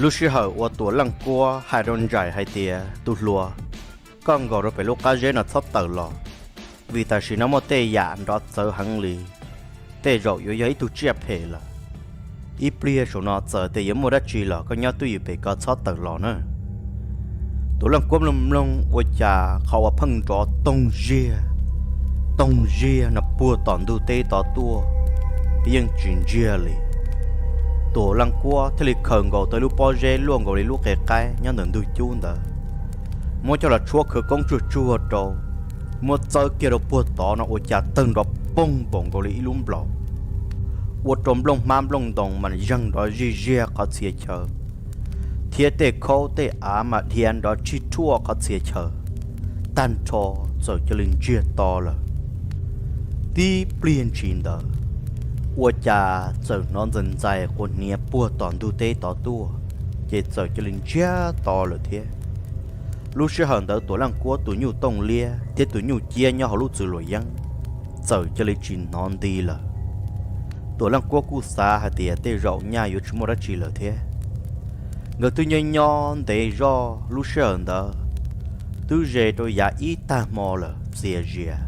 Lub sij hawm uas Tuam Leej Kuab hais rau Ntsais hais tias, tus hluas, koj nkaum rau pem lub qab zeb no txhob tawm los, vim tam sim no muaj tej yam nrov txawv heev li, tej zaum yuav yog ib tug tsiaj phem lawm. Ib pliag saum no txawm tias yuav muaj dab tsi los koj nyob twj ywm pem ko txhob tawm los na. Tuam Leej Kuab mloog mloog ua cas qhov uas pheej nrov toog ziag, toog ziag no puag tom ntug teb tod tuaj, yeej tsis ntsiag li. Tuam Leej Kuab thiaj li khaws nkaus tau lub pob zeb luaj nkaus li lub qe qaib nyob ntawm ntug cub ntawd, muab coj los tshuab khawv koob tsuag tsuag rau, muab txawb kiag rau puag tod no ua cas tawg nrov poog npaum nkaus li ib lub nplaum, ua rau nplooj hmab nplooj ntoo mas zeeg nrov zij ziag qhov txhia chaw, thiab tej khaub tej av mas dhia nrov rhij rhuaj qhov txhia chaw, tag nrho txawm cia li ntsiag to lawm. Tib pliag ntshis ntawd, ua cas txawm hnov ntxais ntxais quas hniav puag tom ntug teb tod tuaj, ces txawm cia li ntsiag to lawm thiab. Lub sij hawm ntawd Tuam Leej Kuab tus nyuj tooj liab thiab tus nyuj ciab nyob hauv lub txwv luam yeeb txawm cia li tsis hnov nti lawm. Tuam Leej Kuab kuj xav hais tias tej zaum nyaj yuav tsis muaj dab tsi lawm thiab. Nkawd twb nyob nyob ntev zoj lub sij hawm ntawd, twb ze rau yav ib tag hmo lawm txias zias,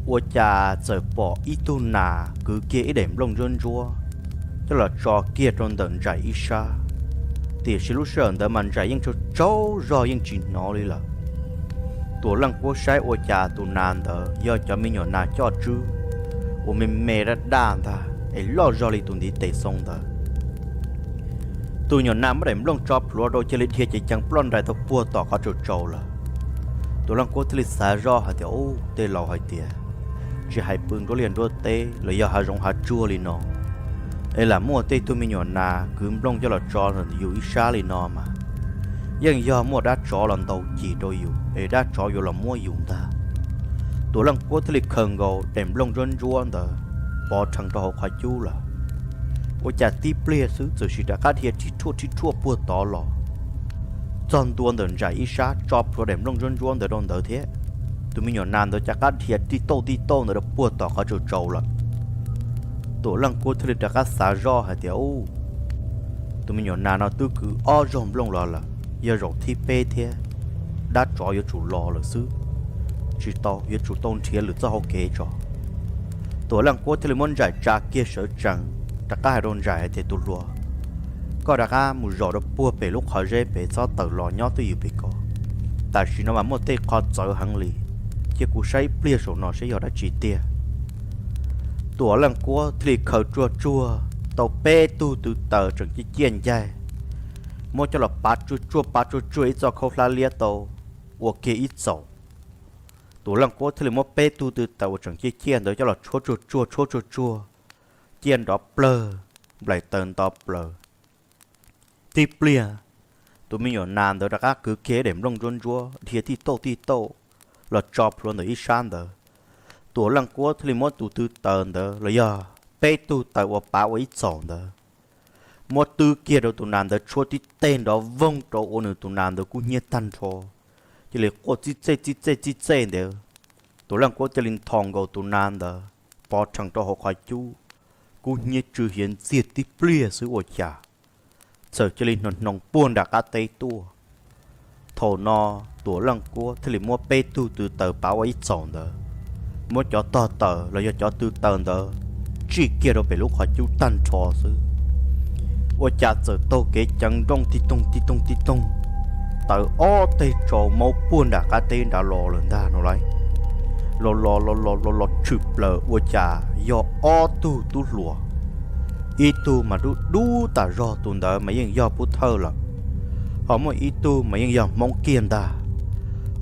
ua cas txawm pom ib tug nas kwv kiag ib daim nplooj ntsuab ntsuab coj los tso kiag rau ntawm Ntsais ib sab. Tiam sis lub sij hawm ntawd mas Ntsais yeej tsaug tsaug zog yeej tsis hnov li lawm. Tuam Leej Kuab saib ua cas tus nas ntawd yog cov me nyuam nas coj tswb uas me me daj daj ntag es loj zog li tus ntiv tes xoo ntawd. Tus me nyuam nas muab daim nplooj tso plhuav rau cia li dhia ceev ceev ploj nrais tau puag tom qhov tsaus tsaus lawm. Tuam Leej Kuab thiaj li xav zoj hais tias, Ub, tej laus hais tias tsis hais pw nruab liaj nruab teb los yog hav zoov hav tsuag li no, es lam muaj tej tug me nyuam nas kwv nplooj coj los tso yus ib sab li no mas yeej yog muaj dab tsov los ntaus cim rau yus es dab tsov yuav los muab yus ntag. Tuam Leej Kuab thiaj li khaws nkaus daim nplooj ntsuab ntsuab ntawd pov rhees rau hauv qhov cub lawm. Ua cas tib pliag xwb txawm sim rov qab dhia rhij rhuaj rhij rhuaj puag tod los txog ntua ntawm Ntsais ib sab, tso plhuav daim nplooj ntsuab ntsuab ntawd rau ntawd thiab. Tus me nyuam nas ntawd rov qab dhia tij tauj tij tauj ntawd rau puag tom qhov tsaus tsaus lawm. Tuam Leej Kuab thiaj li rov qab xav zoj hais tias, Ub, tus me nyuam nas no twb kwv ob zaug nplooj los lawm, yog zaum thib peb thiab, dab tsov yuav tsum los lawm xwb. Tsis tau, yuav tsum tau nrhiav lwm txoj hauv kev tso. Tuam Leej Kuab thiaj li muab Ntsais tsa kiag sawv tsees, rov qab hais rau Ntsais hais tias, Tus hluas, koj rov qab mus zaum rau puag pem lub qhov zeb pem, txhob tawm los nyob twj ywm pem ko. Tam sim no mas muaj tej qho txawv heev li, cia kuv saib ib pliag saum no seb yog dab tsi tiag. Tuam Leej Kuab thiaj li khaws tsuag tsuag tau peb tug tw taws tseem ciaj ciaj ncaig, muab coj los pav tsuag tsuag pav tsuag tsuag ib txoj khaub hlab liab tau ua kiag ib txaus. Tuam Leej Kuab thiaj li muab peb tug tw taws uas tseem ciaj ciaj ntawd coj los tshuab tsuag tsuag tshuab tsuag tsuag, ciaj nrov plawg, nplaim taws nto plaws. Tib pliag, tus me nyuam nas ntawd rov qab kwv kiag ib daim nplooj ntsuab ntsuab dhia tij tauj tij tauj los tso plhuav ntawm ib sab ntawd. Tuam Leej Kuab thiaj li muab tus tw taws ntawd los yog peb tug taws uas pav ua ib txaus ntawd muab twb kiag rau tus nas ntawd, tshuab tib teg nrov voog rau ua nws tus nas ntawd kub hnyiab tag nrho, cia li quaj txij txej txij txej txij txej ntawd. Tuam Leej Kuab cia li nthos nkaus tus nas ntawd pov rhees rau hauv qhov cub, kub hnyiab tsw hiav ntxiag tib pliag xwb ua cas txawm cia li hnoos hnoos puag nram qab teb tuaj. Thaum no Tuam Leej Kuab thiaj li muab peb tug tw taws pav ua ib txaus ntawd, muab cov tog taws los yog cov tw taws ntawd tsij kiag rau pem lub qhov cub tag nrho xwb. Ua cas txawm taug kev ceev nrooj tij toog tij toog tij toog, tawm ob teg tsau maub puag nram qab teb nrad los lawm ntag no lauj. Los los los los los los tshwm plaws ua cas yog ob tug tub hluas. Ib tug mas dub dub tas zog, tus ntawd mas yeej yog pub thawj lawm, ho muaj ib tug mas yeej yog Hmoob kiag ntag.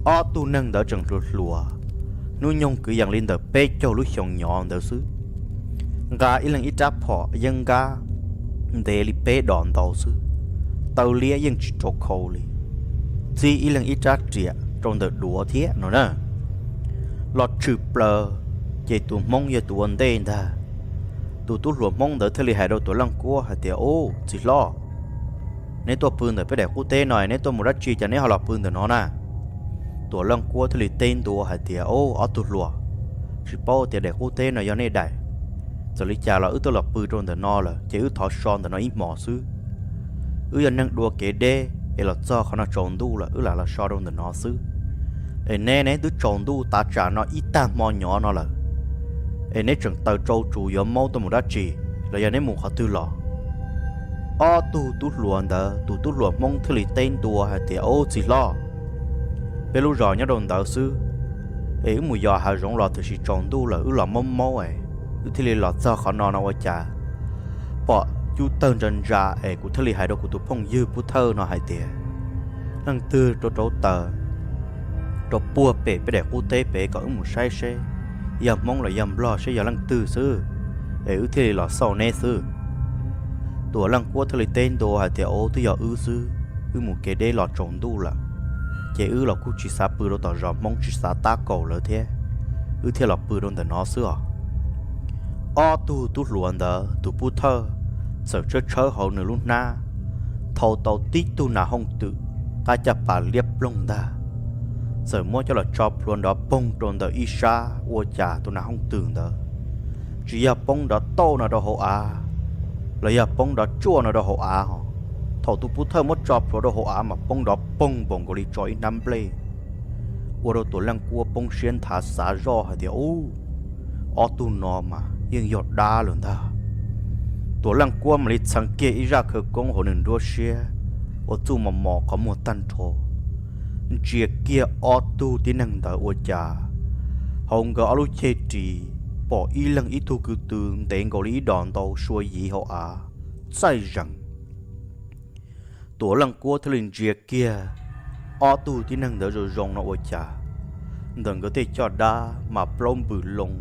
Ob tug neeg ntawd tseem hluas hluas, hnub nyoog kwv yees li ntawm peb caug lub xyoo nyov ntawd xwb. Nqa ib leeg ib rab phom yeeb nkab ntev li peb dos ntau xwb, taw liab yeej tsis rau khau li, txib ib leeg ib rab riam rau ntawm duav thiab no na. Los tshwm plaws, ces tus Hmoob yog tus ua ntej ntag. Tus tub hluas Hmoob ntawd thiaj li hais rau Tuam Leej Kuab hais tias, Ub, txiv hlob, neb tuaj pw ntawm peb daim qub teb no, neb tuaj mus dab tsi cas neb ho los pw ntawm no na? Tuam Leej Kuab thiaj li teb ntua hais tias, Ub, ob tug hluas, tsis paub tias daim qub teb no yog nej daim. Txawm li cas los wb twb los pw rau ntawm no lawm ces wb thov so ntawm no ib hmos xwb. Wb yog neeg dua kev deb es los txog qhov no tsaus ntuj lawm wb lam los so rau ntawm no xwb. Es neb ne twb tsaus ntuj tav tsam no ib tag hmo nyob no lawm, es neb tseem taws tsau tsuv yuav maub tuaj mus dab tsi, los yog neb mus qhov twg los? Ob tug tub hluas ntawd tus tub hluas Hmoob thiaj li teb ntua hais tias, Ub txiv hlob, peb lub zos nyob rau ntawd xwb, es wb mus yos hav zoov los tiam sis tsaus ntuj lawm wb los maub maub es wb thiaj li los txog qhov no no ua cas pom cub tawg ntsa ntsa es kuv thiaj li hais rau kuv tus phooj ywg Pub Thawj no hais tias, leej twg rau rau taws rau puag pem peb daim qub teb pem kom wb mus saib seb yog Hmoob los yog Nplog, seb yog leej twg xwb, es wb thiaj li los xauj neb xwb. Tuam Leej Kuab thiaj li teb ntua hais tias, Ub twb yog wb xwb, wb mus kev deb los tsaus ntuj lawm, ces wb los kuj tsis xav pw rau tom zos Hmoob, tsis xav tab kaum lawv thiab, wb thiaj los pw rau ntawm no xwb os. Ob tug tub hluas ntawd tus Pub Thawj txawm tshawb tshawb hauv nws lub hnab, thau tau tib tug nas hooj twm qab caj pas liab ploog ntag, txawm muab coj los tso plhuav nrov poog rau ntawm ib sab ua cas tus nas hooj twm ntawd tsis yog poob nrov tauj no rau hauv av, los yog poob nrov tsuaj no rau hauv av ho. Thaum tus Pub Thawj muab tso plhuav rau hauv av mas poob nrov poog npaum nkaus li tso ib hnab nplej, ua rau Tuam Leej Kuab poob siab nthav xav zoj hais tias, Ub, ob tug no mas yeej yog dab lawm ntag. Tuam Leej Kuab mam li txheev kiag ib zaj khawv koob hauv nws nruab siab, ua txuj mos mos qhov muag tag nrho, ntsia kiag ob tug tib neeg ntawd ua cas hauv nkawd ob lub ceg ris pom ib leeg ib tug ko tw ntev nkaus li ib dos ntau sua yiv hauv av txaij zees. Tuam Leej Kuab thiaj li ntsia kiag ob tug tib neeg ntawd zoo zoo no ua cas ntawm nkawd tej caj dab mas plaub npws loo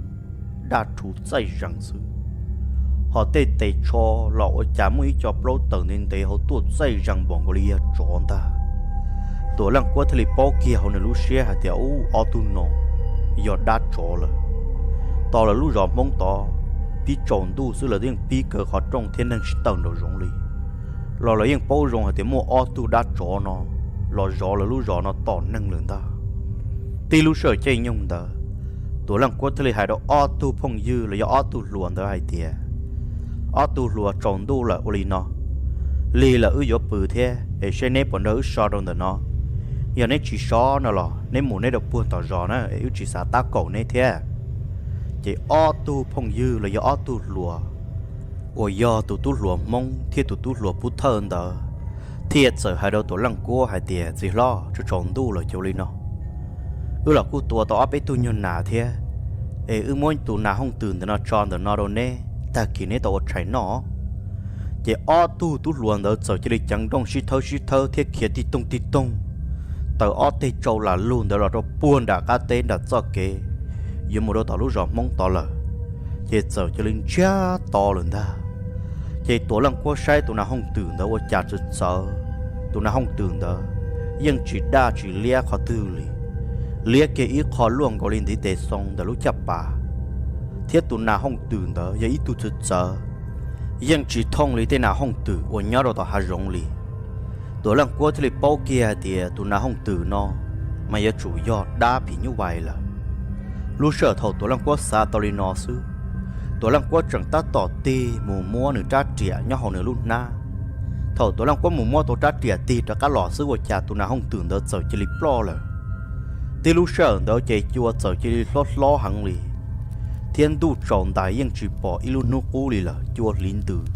daj rhuv txaij zees xwb, ho tej tes tsho los ua cas muaj ib co plaub tawm ntev ntev hauv tuaj txaij zees npaum nkaus li yog tsov ntag. Tuam Leej Kuab thiaj li paub kiag hauv nws lub siab hais tias, Ub, ob tug no yog dab tsov lawm. Tos lawv lub zos Hmoob tod pib tsaus ntuj xwb lawv yeej pib kaw qhov rooj thiab neeg tsis tawm nraum zoov li, los lawv yeej paub zoo hais tias muaj ob tug dab tsov no los zov lawv lub zos no tom neeg lawm ntag. Tib lub sij hawm caij nyoog ntawd, Tuam Leej Kuab thiaj li hais rau ob tug phooj ywg los yog ob tug hluas ntawd hais tias, Ob tug hluas, tsaus ntuj lawm ua li no, lig lawm wb yuav pw thiab es seb neb puas nrog wb so rau ntawm no. Yog neb tsis so no los neb mus neb rau puag tom zos na es wb tsis xav tab kaum neb thiab. Ces ob tug phooj ywg los yog ob tug hluas uas yog tus tub hluas Hmoob thiab tus tub hluas Pub Thawj ntawd thiaj txawm hais rau Tuam Leej Kuab hais tias, Txiv hlob, tsaus tsaus ntuj lawm ces ua li no, wb los kuj tua tau ob peb tug nyuag nas thiab, es wb muab tus nas hooj twm ntawm no tso ntawm no rau neb, tag kis neb tau ua tshais noj. Ces ob tug tub hluas ntawd txawm cia li ceev nrooj sib thawb sib thawb thiab khiav tig toog tig toog taws ob teg tsau lam lug ntawd los rau puag nram qab teb nram txoj kev yuav mus rau tom lub zos Hmoob tod lawm, ces txawm cia li ntsiag to lawm ntag. Ces Tuam Leej Kuab saib tus nas hooj twm ntawd ua cas txawv txawv, tus nas hooj twm ntawd yeej tsis daj tsis liab qhov twg li, liab kiag ib qho luaj nkaus li ntiv tes xoo ntawm lub caj pas, thiab tus nas hooj twm ntawd yog ib tug txawv txawv, yeej tsis thooj li tej nas hooj twm uas nyob rau tom hav zoov li. Tuam Leej Kuab thiaj li paub kiag hais tias tus nas hooj twm no mas yuav tsum yog dab phim nyuj vais lawm. Lub sij hawm thaum Tuam Leej Kuab xav tau li no xwb, Tuam Leej Kuab tseem tab tom tig mus muab nws rab riam nyob hauv nws lub hnab. Thaum Tuam Leej Kuab mus muab tau rab riam tig rov qab los xwb ua cas tus nas hooj twm ntawd txawm cia li ploj lawm. Tib lub sij hawm ntawd ces cua txawm cia li hlob hlob heev li, thiab ntuj tsaus ntais yeej tsis pom ib lub hnub qub li lawm, cua hliv ntws,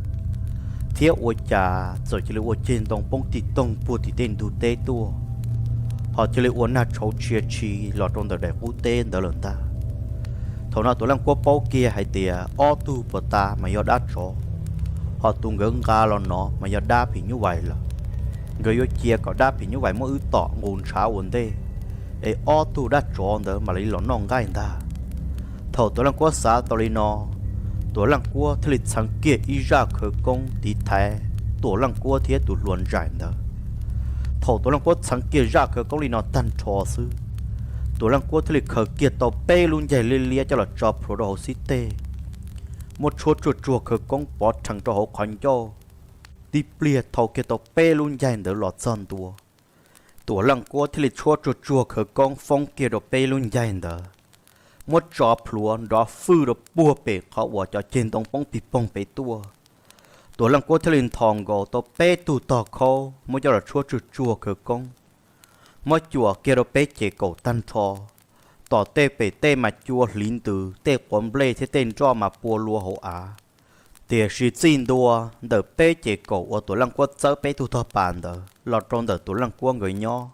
thiab ua cas txawm cia li ua ceg ntoo poob tig toog puag tim tej ntug teb tuaj, ho cia li ua nag tshauv tshia tshi los rau ntawm daim qub teb ntawd lawm ntag. Thaum no Tuam Leej Kuab paub kiag hais tias ob tug puag ta mas yog dab tsov, ho tus nkawd nqa los no mas yog dab phim nyuj vais lawm. Nkawd yuav cia kom dab phim nyuj vais muab wb tom nqus ntshav ua ntej, es ob tug dab tsov ntawd mam li los noj nqaij ntag. Thaum Tuam Leej Kuab xav tau li no, Tuam Leej Kuab thiaj li txheev kiag ib zaj khawv koob tiv thaiv Tuam Leej Kuab thiab tus hluas ntsaim ntawd. Thaum Tuam Leej Kuab txheev kiag zaj khawv koob li no tag nrho xwb, Tuam Leej Kuab thiaj li khaws kiag tau peb lub ncaig liab liab coj los tso plhuav rau hauv xib teg, muab tshuab tsuag tsuag khawv koob pov rhees rau hauv qhov ncauj, tib pliag thau kiag tau peb lub ncaig ntawd los txog ntua. Tuam Leej Kuab thiaj li tshuab tsuag tsuag khawv koob foob kiag rau peb lub ncaig ntawd, muab tso plhuav nrov fwj rau puag pem qhov uas cov ceg ntoo poob pig poog pem tuaj. Tuam Leej Kuab thiaj li nthos nkaus tau peb tug tog khaub muab coj los tshuab tsuag tsuag khawv koob, muab cuam kiag rau peb ces kaum tag nrho. Tom tej pem tej mas cua hliv ntws, tej quav nplej thiab tej nroj mas pua lua hauv av. Tiam sis txij ntua ntawm peb ces kaum uas Tuam Leej Kuab txawb peb tug tog pas ntawd los rau ntawm Tuam Leej Kuab nkawd nyob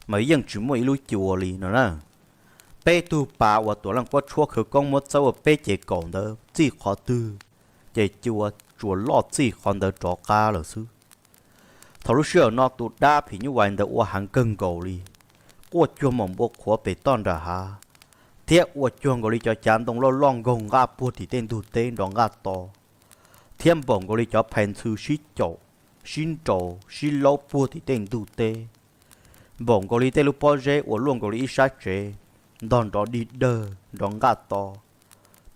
mas yeej tsis muaj ib lub cua li no na. Peb tug pas uas Tuam Leej Kuab tshuab khawv koob muab txawb ua peb ces kaum ntawd txij qhov twg ces cua tsuas loj txij qhov ntawd rov qab lawm xwb. Thaum lub sij hawm no tus dab phim nyuj vais ntawd ua heev kawg nkaus li, quaj cuag npaum npua qhuav pem toj nram hav, thiab ua cuag nkaus li cov cav ntoo loj loj nkaug nqaj puag tim tej ntug teb nrov nqaj to, thiab npaum nkaus li cov phais ntxhw sib caum, sib nraus sib laub puag tim tej ntug teb, npaum nkaus li tej lub pob zeb uas luaj nkaus li ib sab tsev ntog nrov dig dawg nrov nqaj to,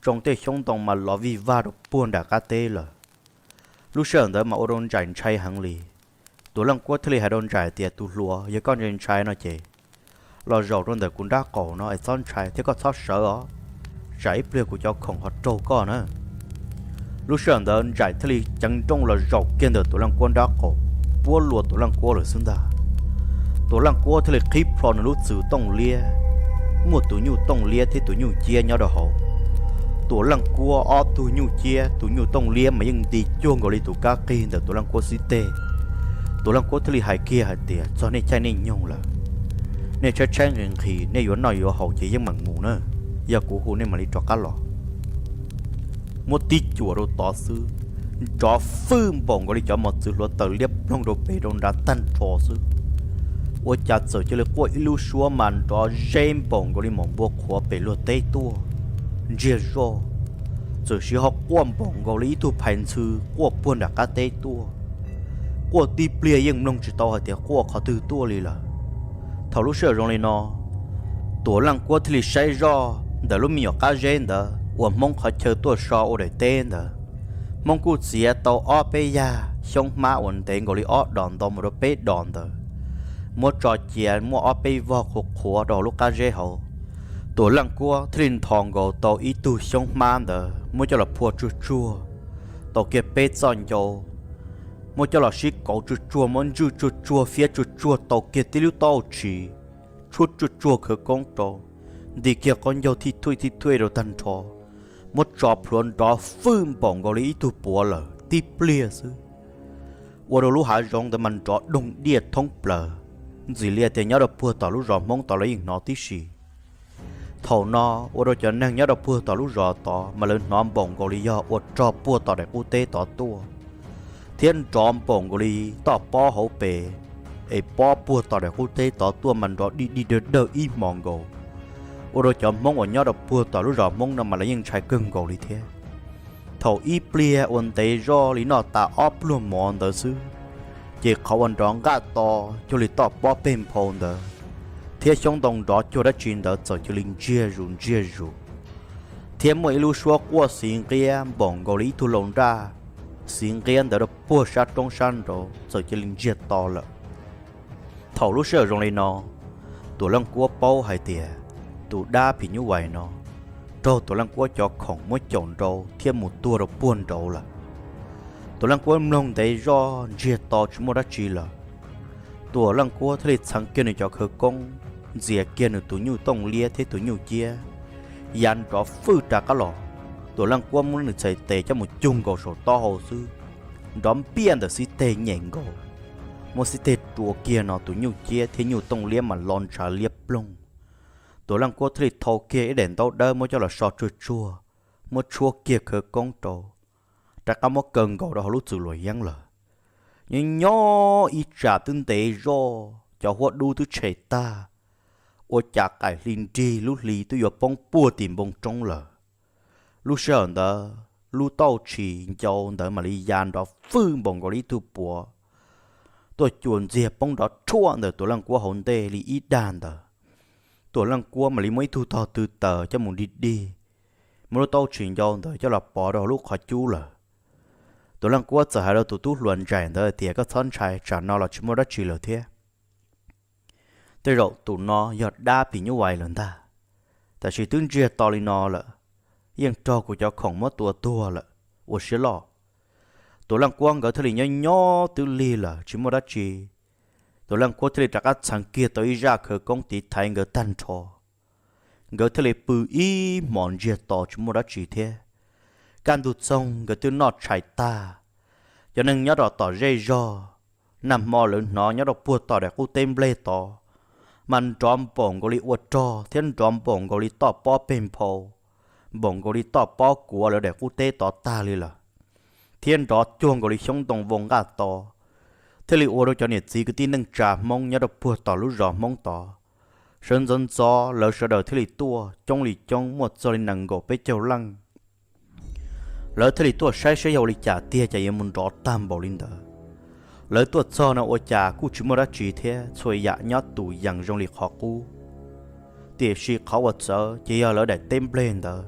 tsoo tej xyoob ntoo mas lov vij vag rau puag nram qab teb lawm. Lub sij hawm ntawd mas ua rau Ntsaim ntshai heev li. Tuam Leej Kuab thiaj li hais rau Ntsaim tias, tus hluas, yog koj ntshai ntshai no ces los zaum rau ntawm kuv nrab qaum no es txhob ntshai thiab koj txhob sawv os, tsam ib pliag kuv cov khoom ho raug koj na. Lub sij hawm ntawd Ntsaim thiaj li ceev nrooj los zaum kiag ntawm Tuam Leej Kuab nrab qaum, puab lua Tuam Leej Kuab lawm xwb ntag. Tuam Leej Kuab thiaj li qhib plho nws lub txwm tooj liab, muaj tus nyuj tooj liab thiab tus nyuj ciab nyob rau hauv. Tuam Leej Kuab ob tug nyuj ciab, tus nyuj tooj liab mas yeej nti cuag nkaus li tus kab qig ntawm Tuam Leej Kuab xib teg. Tuam Leej Kuab thiaj li hais kiag hais tias, txog nej caij nej nyoog lawm, nej tshaib tshaib nqhis nqhis, nej yuav noj yuav haus ces yeej meem mus na, yog kuv hu nej mam li rov qab los. Muab tib cuam rau tod xwb, nrov fwj npaum nkaus li cov mos txwv hluav taws liab ploog rau pem rau nrad tag nrho xwb. Ua cas txawm cia li quaj ib lub suab mas nrov zeb npaum nkaus li maum npua qhuav pem luag teb tuaj, ntsiag zoj, txawm sis ho quaj npaum nkaus li ib tug phais ntxhw quaj puag nram qab teb tuaj. Quaj tib pliag yeej mloog tsis tau hais tias quaj qhov twg tuaj li lawm. Thaum lub sij hawm zoo li no, Tuam Leej Kuab thiaj li saib zoj ntawm lub me nyuam qab zeb ntawd uas Hmoob qhov chaw tuaj so ua daim teb ntawd. Hmoob kuj txiav tau ob peb yag xyoob hmab uas ntev nkaus li ob dos ntau mus rau peb dos ntawd, muab tso cia muaj ob peb vog qhuav qhuav rau hauv lub qab zeb hauv. Tuam Leej Kuab thiaj li nthos nkaus tau ib tug xyoob hmab ntawd muab coj los phua tsuag tsuag tau kiag peb txoj ncau, muab coj los sib kauv tsuag tsuag, muab ntswj tsuag tsuag, fiab tsuag tsuag tau kiag tib lub tauj tshis, tshuab tsuag tsuag khawv koob rau, nti kiag qaub ncaug thij thuj thij thuj rau tag nrho, muab tso plhuav nrov fwj npaum nkaus li ib tug puav lawm tib pliag xwb. Ua rau lub hav zoov ntawd mas nrov doog diaj thoob plaws, ntxim li tias nyob rau puag tom lub zos Hmoob tod lawv yeej hnov tib si. Thaum no ua rau cov neeg nyob rau puag tom lub zos tod mas lawv hnov npaum nkaus li yog ua rog puag tom daim qub teb tod tuaj, thiab nrov npaum nkaus li toj pob hauv pes es pob puag tom daim qub teb tod tuaj mas nrov dig dig dawg dawg ib hmos nkaus. Ua rau cov Hmoob uas nyob rau puag tom lub zos Hmoob no mas lawv yeej ntshai kawg nkaus li thiab. Thaum ib pliag ua ntev zoj li noj tas ob pluag mov ntawd xwb, ces qhov uas nrov nqaj to cuag li toj pob peg nphau ntawd, thiab xyoob ntoo nrov cuag dab tsi ntawd txawm cia li ntsiag zus ntsiag zus, thiab muaj ib lub suab quaj xiv nqiab npaum nkaus li ib tug lau nraj xiv nqiab ntawd rau puag sab roob sab nraud txawm cia li ntsiag to lawm. Thaum lub sij hawm zoo li no, Tuam Leej Kuab paub hais tias tus dab phim nyuj vais no raug Tuam Leej Kuab cov khoom muab caum nrau thiab mus tuag rau puag nraud lawm. Tuam Leej Kuab mloog ntev zoj ntsiag to tsis muaj dab tsi lawm, Tuam Leej Kuab thiaj li txheev kiag nws cov khawv koob, ntxias kiag nws tus nyuj tooj liab thiab tus nyuj ciab, ya nrov fwj rov qab los. Tuam Leej Kuab muab nws txhais tes coj mus cug nkaus saum taub hau xwb, nrov npiaj ntawm xib teg nyem nkaus, muab xib teg rua kiag no tus nyuj ciab thiab nyuj tooj liab mas lo ntshav liab ploog. Tuam Leej Kuab thiaj li thau kiag ib daim ntaub dawb muab coj los so tsuag tsuag, muab tshuab kiag khawv koob rau, rov qab muab kaw nkaus rau hauv lub txwm luam yeeb lawm. Nyob nyob ib tsam twb ntev zoj, cov huab dub twb tshem tag, ua cas qaim hli nrig lub hli twb yuav poob puag tim npoo roob lawm. Lub sij hawm ntawd lub tauj tshis ncau ntawd mam li ya nrov fwj npaum nkaus li ib tug puav tuaj cuam ntxiag poob nrov rhuaj ntawm Tuam Leej Kuab hauv ntej li ib dag ntawd. Tuam Leej Kuab mam li muab ib tug tog tw taws coj mus dig dig, muab lub tauj tshis ncau ntawd coj los pov rau hauv lub qhov cub lawm. Tuam Leej Kuab txawm hais rau tus tub hluas Ntsaim ntawd tias, koj txhob ntshai, tsam no los tsis muaj dab tsi lawm thiab. Tej zaum tus no yog dab phim nyuj vais lawm ntag, tab sis twb ntsiag to li no lawm, yeej raug kuv cov khoom muab tua tuag lawm, ua siab loj. Tuam Leej Kuab nkawd thiaj li nyob nyob twb lig lawm tsis muaj dab tsi. Tuam Leej Kuab thiaj li rov qab txheev kiag tau ib zaj khawv koob tiv thaiv nkawd tag nrho. Nkawd thiaj li pw ib hmos ntsiag to tsis muaj dab tsi thiab. Kaj ntug txoog nkawd twb noj tshais tag. Cov neeg nyob rau tom zej zog, nag hmo lawv hnov nyob rau puag tom daim qub teb nplej tod, mas nrov npaum nkaus li ua rog thiab nrov npaum nkaus li toj pob peg nphau, npaum nkaus li toj pob kuav lawv daim qub teb tod tag li lawm, thiab nrov cuag nkaus li xyoob ntoo vau nqaj to, thiaj li ua rau cov niam txiv kwv tij neej tsa Hmoob nyob rau puag tom lub zos Hmoob tod, sawv ntxov ntxov lawv sawv daws thiaj li tuaj coob li coob muaj txog li nees nkaum peb caug leej. Lawv thiaj li tuaj saib saib yog ua li cas tiag cas yuav mus nrov tag npaum li ntawd. Lawv tuaj txog no ua cas kuj tsis muaj dab tsi thiab, txhua yam nyob tus yees zoo li qhov qub. Tiam sis qhov uas txawv ces yog lawv daim teb nplej ntawd,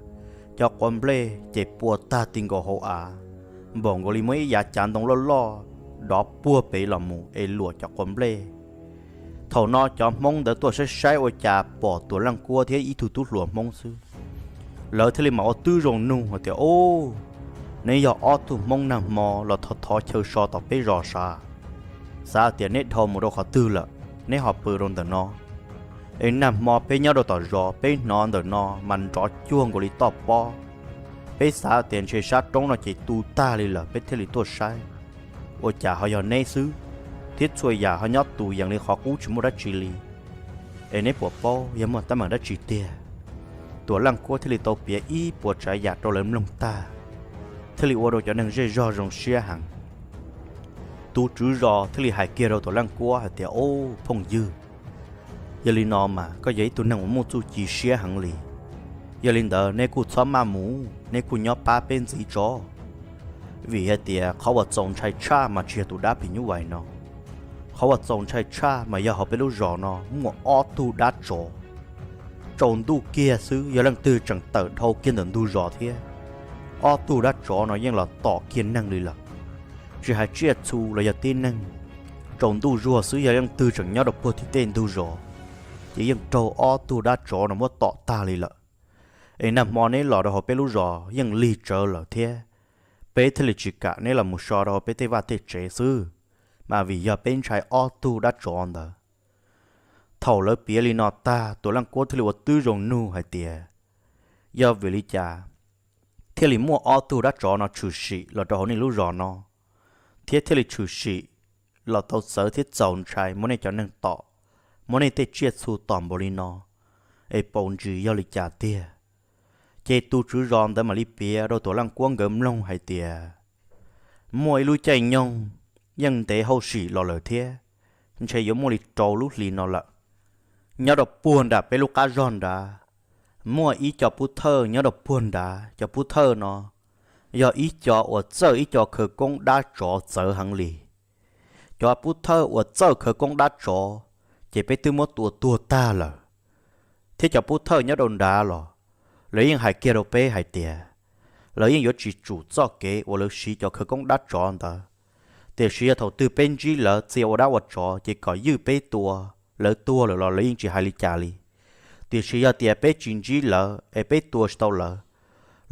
cov quav nplej ces pua tag ti nkaus hauv av, npaum nkaus li muaj ib yav cav ntoo loj loj dov puag pem los mus es luam cov quav nplej. Thaum no cov Hmoob ntawd tuaj saib saib ua cas pom Tuam Leej Kuab thiab ib tug tub hluas Hmoob xwb. Lawv thiaj li mam ua twb zoo nug hais tias, Ub, neb yog ob tug Hmoob nag hmo los thov thov chaw so tom peb zos sav? Xav tias neb dhau mus rau qhov twg lawm, neb ho pw rau ntawm no? Es nag hmo peb nyob rau tom zos peb hnov ntawm no mas nrov cuag nkaus li toj pob. Peb xav tias ntshe sab roob no ces tu tag li lawm peb thiaj li tuaj saib, ua cas ho yog neb xwb, thiab txhua yam ho nyob tus yees li qhov qub tsis muaj dab tsi li. Es neb puas paub yog muaj teeb meem dab tsi tiag? Tuam Leej Kuab thiaj li tau piav ib puas tsav yam rau lawv mloog tag, thiaj li ua rau cov neeg zej zog zoo siab heev. Tus tswv zos thiaj li hais kiag rau Tuam Leej Kuab hais tias, Ub, phooj ywg, yog li no mas koj yog ib tug neeg uas muaj txuj ci siab heev li. Yog li ntawd neb kuj txhob maj mus, neb kuj nyob pab peb ntxiv tso. Vim hais tias qhov uas txaus ntshai tshaj mas tsis yog tus dab phim nyuj vais no. Qhov uas txaus ntshai tshaj mas yog hauv peb lub zos no muaj ob tug dab tsov. Tsaus ntuj kiag xwb yog leej twg tseem tawm dhau kiag ntawm ntug zos thiab, ob tug dab tsov no yeej los tom kiag neeg li lawm. Tsis hais tsiaj txhu los yog tib neeg, tsaus ntuj zuag xwb yog leej twg tseem nyob rau puag tim tej ntug zos, ces yeej raug ob tug dab tsov no muab tom tag li lawm. Es nag hmo neb los rau hauv peb lub zos yeej lig tsawv lawm thiab, peb thiaj li tsis kam neb los mus so rau hauv peb tej vaj tej tsev xwb, mas vim yog peb ntshai ob tug dab tsov ntawd. Thaum lawv piav li no tag, Tuam Leej Kuab thiaj li ua twb zoo nug hais tias, Yog vim li cas thiaj li muaj ob tug dab tsov no tshwm sim los rau hauv nej lub zos no, thiab thiaj li tshwm sim los tau txawv thiab txaus ntshai muab nej cov neeg tom, muab nej tej tsiaj txhu tom npaum li no, es paus ntsis yog li cas tiag? Ces tus tswv zos ntawd mam li piav rau Tuam Leej Kuab nkawd mloog hais tias, Muaj ib lub caij nyoog, yeej ntev hauj sim los lawm thiab, ntshe yuav muaj li rau lub hli no lawm, nyob rau puag nram peb lub qab zog nrad, muaj ib co pub thawj nyob rau puag nrad. Cov pub thawj no yog ib co uas txawj ib co khawv koob dab tsov txawv heev li. Cov pub thawj uas txawj khawv koob dab tsov, ces peb twb muab tua tuag tag lawm. Thiab cov pub thawj nyob rau nrad los, lawv yeej hais kiag rau peb hais tias, lawv yeej yuav tsis tsum txoj kev uas lawv siv cov khawv koob dab tsov ntawd. Tiam sis yog thaum twg peb ntsib lawv txia ua dab ua tsov ces kom ywj peb tua, lawv tuag lawm los lawv yeej tsis hais li cas li. Tiam sis yog tias peb tsis ntsib lawv es peb tua tsis tau lawv,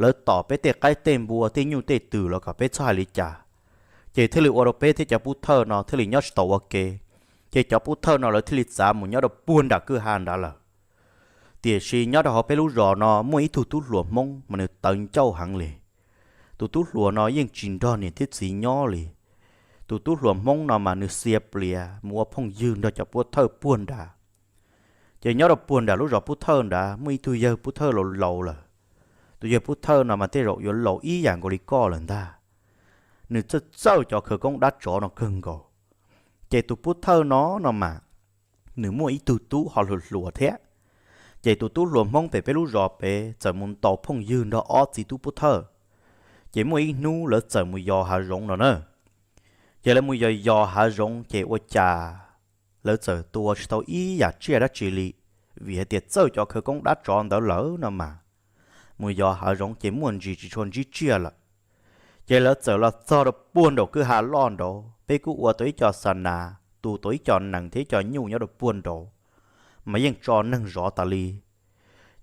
lawv tom peb tej qaib tej npua tej nyuj tej twm los kom peb txhob hais li cas. Ces thiaj li ua rau peb thiab cov pub thawj no thiaj li nyob tsis tau ua ke. Ces cov pub thawj no lawv thiaj li txav mus nyob rau puag nram kwj ha nrad lawm. Tiam sis nyob rau hauv peb lub zos no muaj ib tug tub hluas Hmoob mas nws tawv ncauj heev li. Tus tub hluas no yeej tsis nrog niam thiab txiv nyob li. Tus tub hluas Hmoob no mas nws xia plias mus ua phooj ywg nrog cov pub thawj puag nrad. Ces nyob rau puag nram lub zos pub thawj nrad muaj ib tug yawg pub thawj laus laus lawm. Tus yawg pub thawj no mas tej zaum yuav laus ib yam nkaus li koj lawm ntag. Nws txawj txawj cov khawv koob dab tsov no kawg nkaus. Ces tus pub thawj no no mas nws muaj ib tug tub ho hluas hluas thiab. Ces tus tub hluas Hmoob pem peb lub zos pem txawm mus ntaus phooj ywg nrog ob txiv tub pub thawj. Ces muaj ib hnub lawv txawm mus yos hav zoov no na. Ces lawv mus yos yos hav zoov ces ua cas lawv txawm tua tsis tau ib yam tsiaj dab tsi li, vim hais tias txawj cov khawv koob dab tsov ntawd lawm no mas, mus yos hav zoov ces muaj ntsis tsis tshua ntsib tsiaj lawm. Ces lawv txawm los txog rau puag nraum kwj ha loj nraud, peb kuj ua tau ib co xa nas, tu tau ib co nees thiab ib co nyuj nyob rau puag nraud, mas yeej tso neeg zov tas li.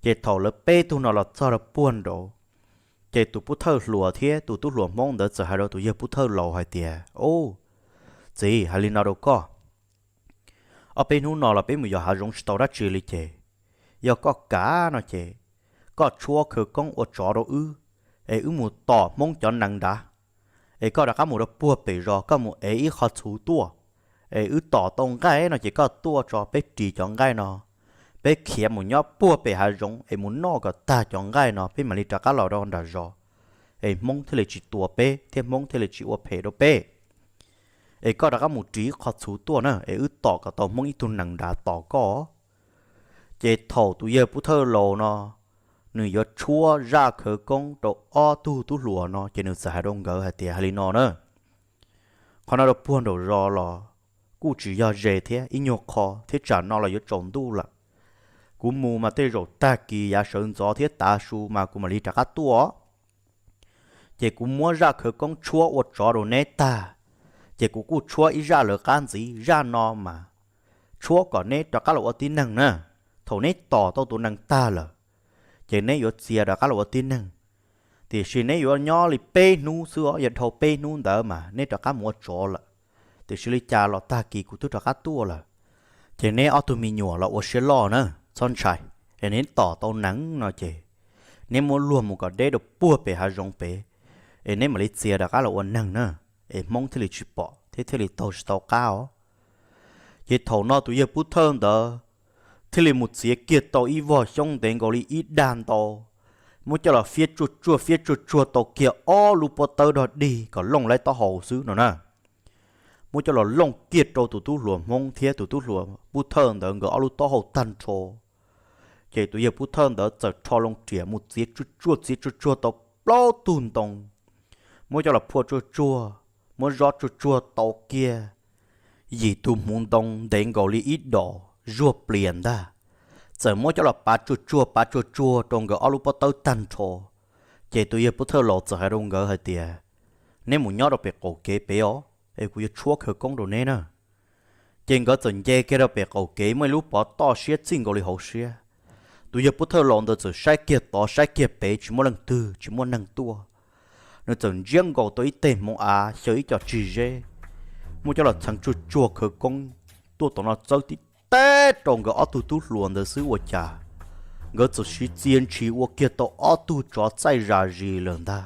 Ces thaum lawv peb tug no los txog rau puag nraud, Ces tus pub thawj hluas thiab tus tub hluas Hmoob ntawd txawm hais rau tus yawg pub thawj laus hais tias, Ub, txiv, hais li no rau koj, ob peb hnub no los peb mus yos hav zoov tsis tau dab tsi li ces, yog koj kam no ces koj tshuab khawv koob ua tsov rau wb, es wb mus tom Hmoob cov nees nrad, es koj rov qab mus rau puag pem zos koj mus ev ib qho txhuv tuaj, es wb tom tau nqaij no ces koj tuaj tso peb ris cov nqaij no, peb khiav mus nyob puag pem hav zoov es mus noj kom tag cov nqaij no peb mam li rov qab los rau nram zos, es Hmoob thiaj li tsis tua peb thiab Hmoob thiaj li tsis ua phem rau peb. Es koj rov qab mus ris ib qho txhuv tuaj na es wb tom kom tau Hmoob ib tug nees nrad tos koj. Ces thaum tus yawg pub thawj laus no nws yuav tshuab zaj khawv koob rau ob tug tub hluas no ces nws txawm hais rau nkawd hais tias, Hais li no na, qhov no rau puag nraum zos los kuj tsis yog ze thiab, ib nyuag qho thiab tsam no los yuav tsaus ntuj lawm. Kuv mus mas tej zaum tag kis yav sawv ntxov thiab tav su mas kuv mam li rov qab tuaj. Ces kuv muab zaj khawv koob tshuab ua tsov rau neb tag, ces kuv kuj tshuab ib zaj lawv qab ntxiv, zaj no mas tshuab kom neb rov qab los ua tib neeg na. Thaum neb tom tau tus nees tag lawm, ces neb yuav txia rov qab los ua tib neeg. Tiam sis neb yuav nyob li peb hnub xwb os, yog dhau peb hnub ntawd mas neb rov qab mus ua tsov lawm. Tiam sis li cas los tag kis kuv twb rov qab tuaj lawm. Ces neb ob tug me nyuam los ua siab loj na, txhob ntshai. Es neb tom tau nees no ces neb muab luag mus kom deb rau puag pem hav zoov pem, es neb mam li txia rov qab los ua neeg na, es Hmoob thiaj li tsis pom thiab thiaj li taug tsis tau qab os. Ces thaum no tus yawg pub thawj ntawd thiaj li mus txiav kiag tau ib voj xyoob ntev nkaus li ib dag ntau, muab coj los fiab tsuag tsuag fiab tsuag tsuag tau kiag ob lub pob tawb dog dig kom looj laib taub hau xwb no na. Muab coj los looj kiag rau tus tub hluas Hmoob thiab tus tub hluas pub thawj ntawd nkawd ob lub taub hau tag nrho. Ces tus yawg pub thawj ntawd txawm rho loo riam mus txiav tsuag tsuag txiav tsuag tsuag tau plaub tug ntoo, muab coj los phua tsuag tsuag, muab zob tsuag tsuag tau kiag yim tug hmuv ntoo ntev nkaus li ib dos zuag plias ntag, txawm muab coj los pav tsuag tsuag pav tsuag tsuag rau nkawd ob lub pob tawb tag nrho. Ces tus yawg pub thawj laus txawm hais rau nkawd hais tias, Neb mus nyob rau pem qaum kev pem os, es kuv yuav tshuab khawv koob rau neb na. Ces nkawd txawm nce kiag rau pem qaum kev muaj ib lub pov toj siab txij nkaus li hauv siab. Tus yawg pub thawj laus ntawd txawm saib kiag tod saib kiag pem tsis muaj leej twg tsis muaj neeg tuaj. Nws txawm ntsiab nkaus tau ib teg hmoov av xyaw ib co tsig zeb, muab coj los txheev tsuag tsuag khawv koob tuaj tom no txawb tib teb rau nkawd ob tug tub hluas ntawd xwb ua cas nkawd txawm siv txia ntshis ua kiag tau ob tug tsov txaij zas zis lawm ntag.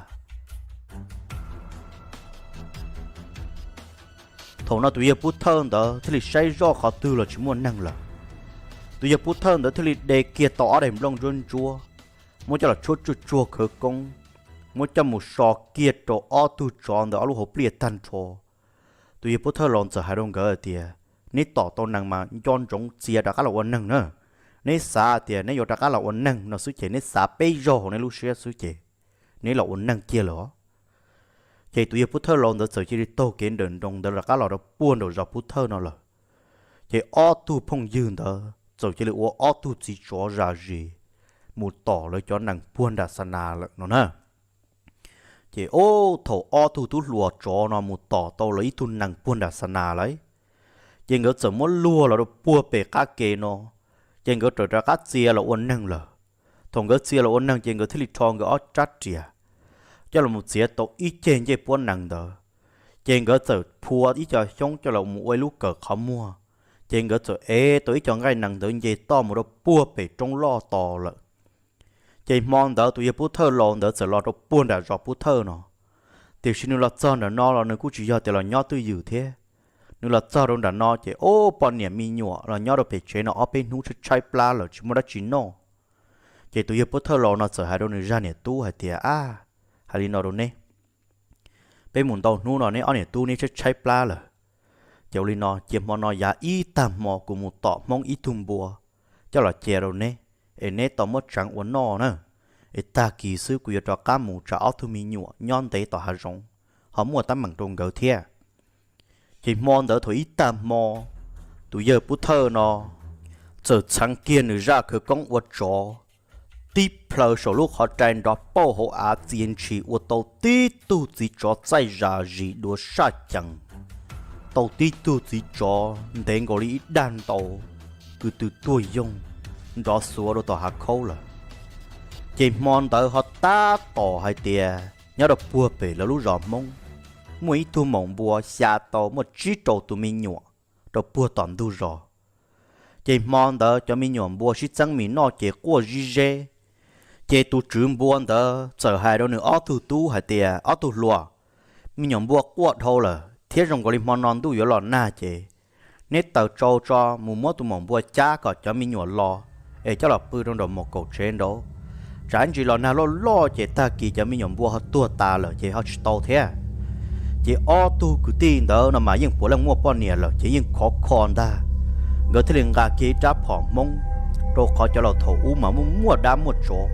Thaum no tus yawg pub thawj ntawd thiaj li saib zoj qhov twg los tsis muaj neeg lawm. Tus yawg pub thawj ntawd thiaj li de kiag tau ob daim nplooj ntsuab ntsuab, muab coj los tshuab tsuag tsuag khawv koob, muab coj mus so kiag rau ob tug tsov ntawd ob lub hauv pliaj tag nrho. Tus yawg pub thawj laus txawm hais rau nkawd hais tias, Neb tom tau nees mas nco ntsoov txia rov qab los ua neeg na. Neb xav tias neb yuav rov qab los ua neeg no xwb ces neb xav peb zaug hauv neb lub siab xwb ces neb los ua neeg kiag lawm os. Ces tus yawg pub thawj laus ntawd txawm cia li taug kev nrawm nroos ntawd rov qab los rau puag nraum zos pub thawj no lawm. Ces ob tug phooj ywg ntawd txawm cia li ua ob tug txiv tsov zas zis mus tom lawv cov nees puag nram xa nas lawm no na. Ces ub, thaum ob tug tub hluas tsov no mus tom tau lawv ib tug nees puag nram xa nas lawm, ces nkawd txawm muab luag los rau puag pem qab ke no, ces nkawd raws rov qab txia los ua neeg lawm. Thaum nkawd txia los ua neeg ces nkawd thiaj li rho nkawd ob rab riam coj los mus txiav tau ib ceg ncej puab nees ntawd. Ces nkawd txawm phua ib co xyoob coj los mus ua ib lub kawm qhov muag, ces nkawd txawm ev tau ib co nqaij nees ntawd nce toj mus rau puag pem roob loj tos lawm. Ces hmo ntawd tus yawg pub thawj laus ntawd txawm los rau puag nram zos pub thawj no, tiam sis nws los txog nram no los nws kuj tsis yog tias los nyob twj ywm thiab. Nws los txog rau nram no ces ub, poj niam me nyuam los nyob rau pem tsev no ob peb hnub tshaib tshaib plab lawm tsis muaj dab tsi noj. Ces tus yawg pub thawj laus no txawm hais rau nws zaj niam tub hais tias, Ab, hais li no rau neb, peb mus ntau hnub no neb ob niam tub neb tshaib tshaib plab lawm. Ces ua li no, cia hmo no yav ib tag hmo kuv mus tom Hmoob ib tug npua coj los cia rau neb, es neb tau muab tseev ua noj na. Es tag kis xwb kuv yuav rov qab mus tsam ob tug me nyuam nyob ntev tom hav zoov ho muaj teeb meem rau nkawd thiab. Ces hmo ntawd thaum ib tag hmo, tus yawg pub thawj no txawm txheev kiag nws zaj khawv koob ua tsov, tib plhaw saum lub qhov rai nrov pauj hauv av txia ntshis ua tau tib tug txiv tsov txaij zas zis dua saj cees, tau tib tug txiv tsov ntev nkaus li ib dag ntau, kws tw tuag yoog nrov xuav rau tom hav khaub lawm. Ces hmo ntawd ho tab tom hais tias nyob rau puag pem lawv lub zos Hmoob, muaj ib tug maum npua xya tau muaj tsib rau tus me nyuam rau puag tom ntug zos. Ces hmo ntawd cov me nyuam npua sib txeeb mis noj ces quaj zib zeb. Ces tus tswv npua ntawd txawm hais rau nws ob tug tub hais tias, ob tug hluas, me nyuam npua quaj dhau lawm thiab zoo nkaus li hmo no ntuj yuav los nag ces neb taws tsau tso mus muab tus maum npua cab kom cov me nyuam los es coj los pw rau nraum mus kaum tsev nraud. Tsam ntsis los nag loj loj ces tag kis cov me nyuam npua ho tuag tas lawm ces ho tsis tau thiab. Ces ob tug kwv tij ntawd no mas yeej puav leej muaj poj niam lawm ces yeej khov kho ntag. Nkawd thiaj li nqa kiag ib rab phom Hmoob, rau qhov cov laus thaum ub mas muaj muaj dab muaj tsov,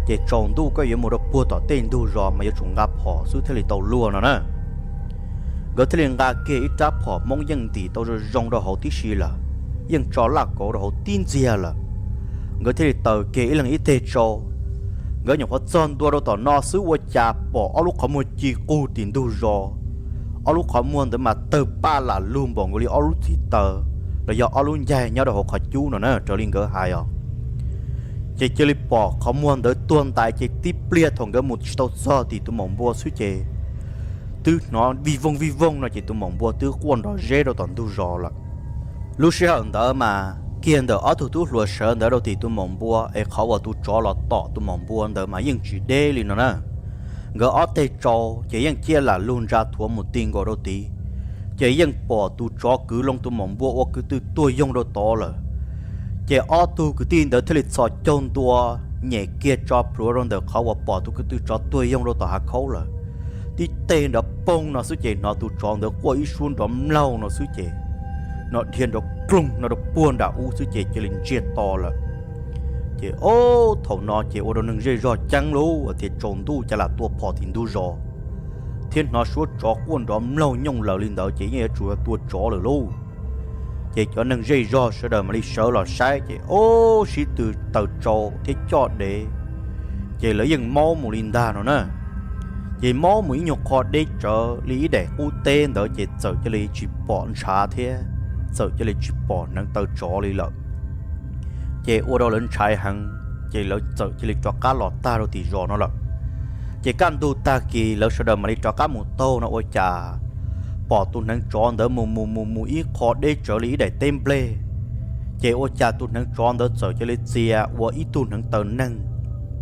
ces tsaus ntuj koj yuav mus rau puag tom tej ntug zos mas yuav tsum nqa phom xwb thiaj li tau luag no na. Nkawd thiaj li nqa kiag ib rab phom Hmoob yeej ntim tau zoo zoo rau hauv tib si lawm, yeej tso laj kauv rau hauv tib ntxiag lawm. Nkawd thiaj li taws kiag ib leeg ib teg tsau. Nkawd nyuam qhuav txog ntua rau tom no xwb ua cas pom ob lub qhov muag ci qug tim ntug zos. Ob lub qhov muag ntawd mas tawg paj lam lug npaum nkaus li ob lub txiv taws los yog ob lub ncaig nyob rau hauv qhov cub no na, raws li nkawd hais os. Ces cia li pom qhov muag ntawd tuag ntais ces tib pliag thaum nkawd mus tsis tau txog tim tus maum npua xwb ces twb hnov vij voog vij voog no ces tus maum npua twb quaj nrov zeb rau tom ntug zos lawm. Lub sij hawm ntawd mas kiag ntawm ob tug tub hluas sawv ntawd rau tim tus maum npua es qhov uas tus tsov los tom tus maum npua ntawd mas yeej tsis deb li no na. Nkawd ob teg tsau ces yeej ciaj lam lug ntsa thuav mus ti nkaus rau tid, ces yeej pom tus tsov kwv loo tus maum npua ua kwv tw tuag yoog rau tod lawm. Ces ob tug kwv tij ntawd thiaj li txhos caug ntua, nyem kiag tso plhuav rau ntawm qhov uas pom tus kwv tw tsov tuag yoog rau tom hav khaub lawm. Tib teg nrov poog no xwb ces hnov tus tsov ntawd quaj ib suab nrov mlaug no xwb ces hnov dhia nrov kloog no rau puag nram ub xwb ces cia li ntsiag to lawm. Ces ob thaum no ces ua rau neeg zej zog ceeb lauj, tias tsaus ntuj cas lam tua phom tim ntug zos thiab hnov suab tsov quaj nrov mlaug nyooj lawm li ntawd ces yeej yuav tsum tua tsov lawm lauj. Ces cov neeg zej zog sawv daws mam li sawv los saib ces ob sib tw taws tsau thiab coj dev, ces lawv yeej maub mus li ntag no na. Ces maub mus ib nyuag qho deb tsawv li ib daim qub teb ntawd ces txawm cia li tsis pom ntshav thiab txawm cia li tsis pom hneev taw tsov li lawm. Ces ua rau lawv ntshai heev, ces lawv txawm cia li rov qab los tag rau tim zos no lawm. Ces kaj ntug tag kis lawv sawv daws mam li rov qab mus taug no ua cas pom tus hneev tsov ntawd mus mus mus mus ib qho deb tsawv li ib daim teb nplej. Ces ua cas tus hneev tsov ntawd txawm cia li txia ua ib tug hneev taw neeg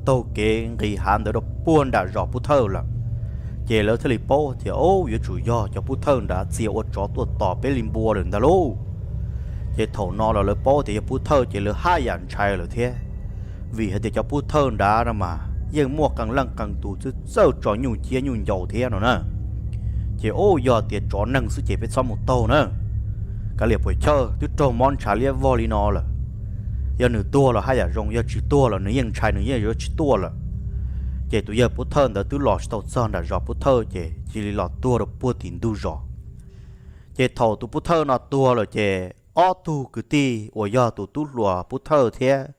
taug kev nqis hav ntawd rau puag nram zos Pub Thawj lawm. Ces lawv thiaj li paub tias, Au, yuav tsum yog cov Pub Thawj nrad txia ua tsov tuaj tom peb li npua lawm ntag lauj. Ces thaum no los lawv paub tias yog Pub Thawj ces lawv haj yam ntshai lawm thiab, vim hais tias cov Pub Thawj nrad no mas yeej muaj qee leej qee tus txawj txawj tso nyuj ciab nyuj ncaus thiab no na. Ces, Au, yog tias tsov neeg xwb ces peb txhob mus taug na. Kav liam puas chawj, twb raug mob ntshav liab vog li no lawm. Yog nws tuag los haj yam zoo, yog tsis tuag los nws yeej ntshai, nws yeej yuav tsis tuaj lawm. Ces tus yawg Pub Thawj ntawd twb los tsis tau txog nram zos Pub Thawj ces cia li los tuag rau puag tim ntug zos. Ces thaum tus Pub Thawj no tuag lawm ces ob tug kwv tij uas yog tus tub hluas Pub Thawj thiab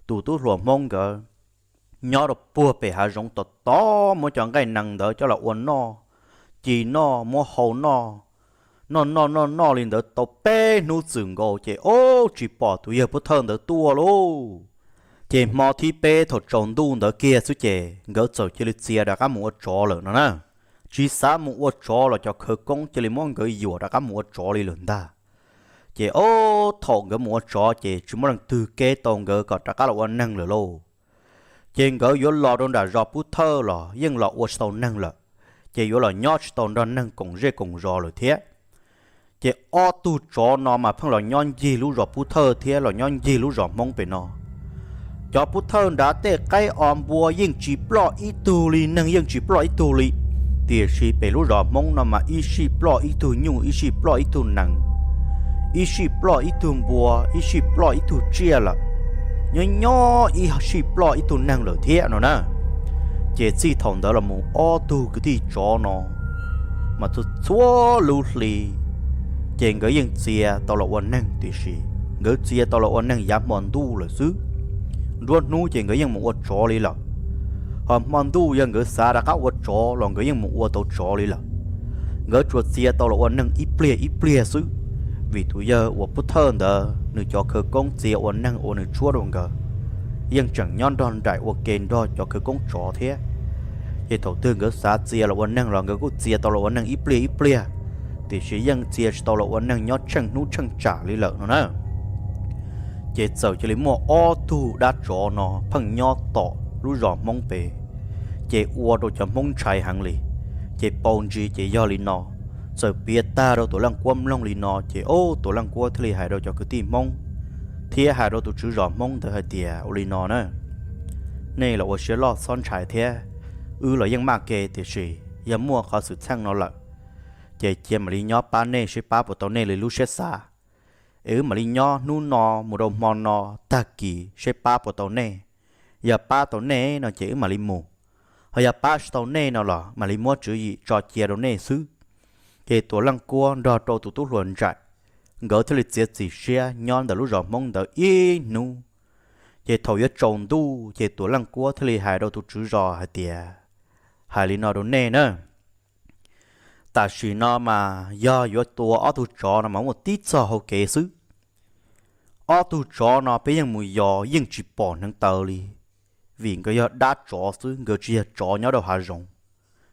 tus tub hluas Hmoob nkawd nyob rau puag pem hav zoov tom tod muab cov nqaij nees ntawd coj los ua noj, ci noj, muab hau noj, noj noj noj noj li ntawd tau peb hnub txwm nkaus ces, Au, tsis pom tus yawg Pub Thawj ntawd tuaj lauj. Ces hmo thib peb thaum tsaus ntuj ntawd kiag xwb ces nkawd txawm cia li txia rov qab mus ua tsov lawm no na. Tsis xav mus ua tsov los cov khawv koob cia li muab nkawd yuam rov qab mus ua tsov li lawm ntag. Ces ob thaum nkawd mus ua tsov ces tsis muaj leej twg keb tau nkawd kom rov qab los ua neeg lawm lauj. Ces nkawd yuav los rau nram zos Pub Thawj los yeej los ua tsis tau neeg lawm, ces yuav los nyob tsis tau nrog neeg koom zej koom zos lawm thiab. Ces ob tug tsov no mas pheej los nyob ncig lub zos Pub Thawj thiab los nyob ncig lub zos Hmoob pem no. Cov Pub Thawj nrad tej qaib o npua yeej tsis ploj ib tug li, neeg yeej tsis ploj ib tug li. Tiam sis pem lub zos Hmoob no mas ib sij ploj ib tug nyuj, ib sij ploj ib tug nees, ib sij ploj ib tug npua, ib sij ploj ib tug tsiaj lawm, nyob nyob ib sij ploj ib tug neeg lawm thiab no na. Ces txij thaum ntawd los mus ob tug kwv tij tsov no mas txhua txhua lub hli ces nkawd yeej txia tau los ua neeg, tiam sis nkawd txia tau los ua neeg yav hmo ntuj lawm xwb. Nruab hnub ces nkawd yeej mus ua tsov li lawm, ho hmo ntuj yog nkawd xav rov qab ua tsov los nkawd yeej mus ua tau tsov li lawm. Nkawd tsuas txia tau los ua neeg ib pliag ib pliag xwb, vim tus yawg uas Pub Thawj ntawd nws cov khawv koob txia ua neeg ua nws tshuab rau nkawd. yeej tseem nyob nrog nraim ua ke nrog cov khawv koob tsov thiab. Ces thaum twg nkawd xav txia los ua neeg los nkawd kuj txia tau los ua neeg ib pliag ib pliag, tiam sis yeej txia tsis tau los ua neeg nyob tsheej hnub tsheej tsam li lawm no na. Ces txawm cia li muaj ob tug dab tsov no pheej nyob tom lub zos Hmoob pem, ces ua rau cov Hmoob ntshai heev li. Ces paus ntsis ces yog li no, txawm piav tag rau Tuam Leej Kuab mloog li no ces o, Tuam Leej Kuab thiaj li hais rau cov kwv tij Hmoob thiab hais rau tus tswv zos Hmoob ntawd hais tias ua li no na, nej los ua siab loj txhob ntshai thiab, wb los yeej maj ke tiam sis yog muaj qhov xwm txheej no lawm, ces cia mam li nyob pab nej seb pab puas tau nej li lub siab xav. Es wb mam li nyob hnub no mus rau hmo no tag kis seb pab puas tau nej. Yog pab tau nej no ces wb mam li mus, ho yog pab tsis tau nej no los mam li muab tswv yim tso cia rau nej xwb. Ces Tuam Leej Kuab nrog rau tus tub hluas ntsaim, nkawd thiaj li txiav txim siab nyob ntawm lub zos Hmoob ntawd ib hnub. Ces thaum yuav tsaus ntuj ces Tuam Leej Kuab thiaj li hais rau tus tswv zos hais tias, hais li no rau nej na, tam sim no mas yog yuav tua ob tug tsov no mas muaj tib txoj hau kev xwb. Ob tug tsov no peb yeej mus yos yeej tsis pom hneev taw li, vim nkawd yog dab tsov xwb, nkawd tsis yog tsov nyob rau hav zoov,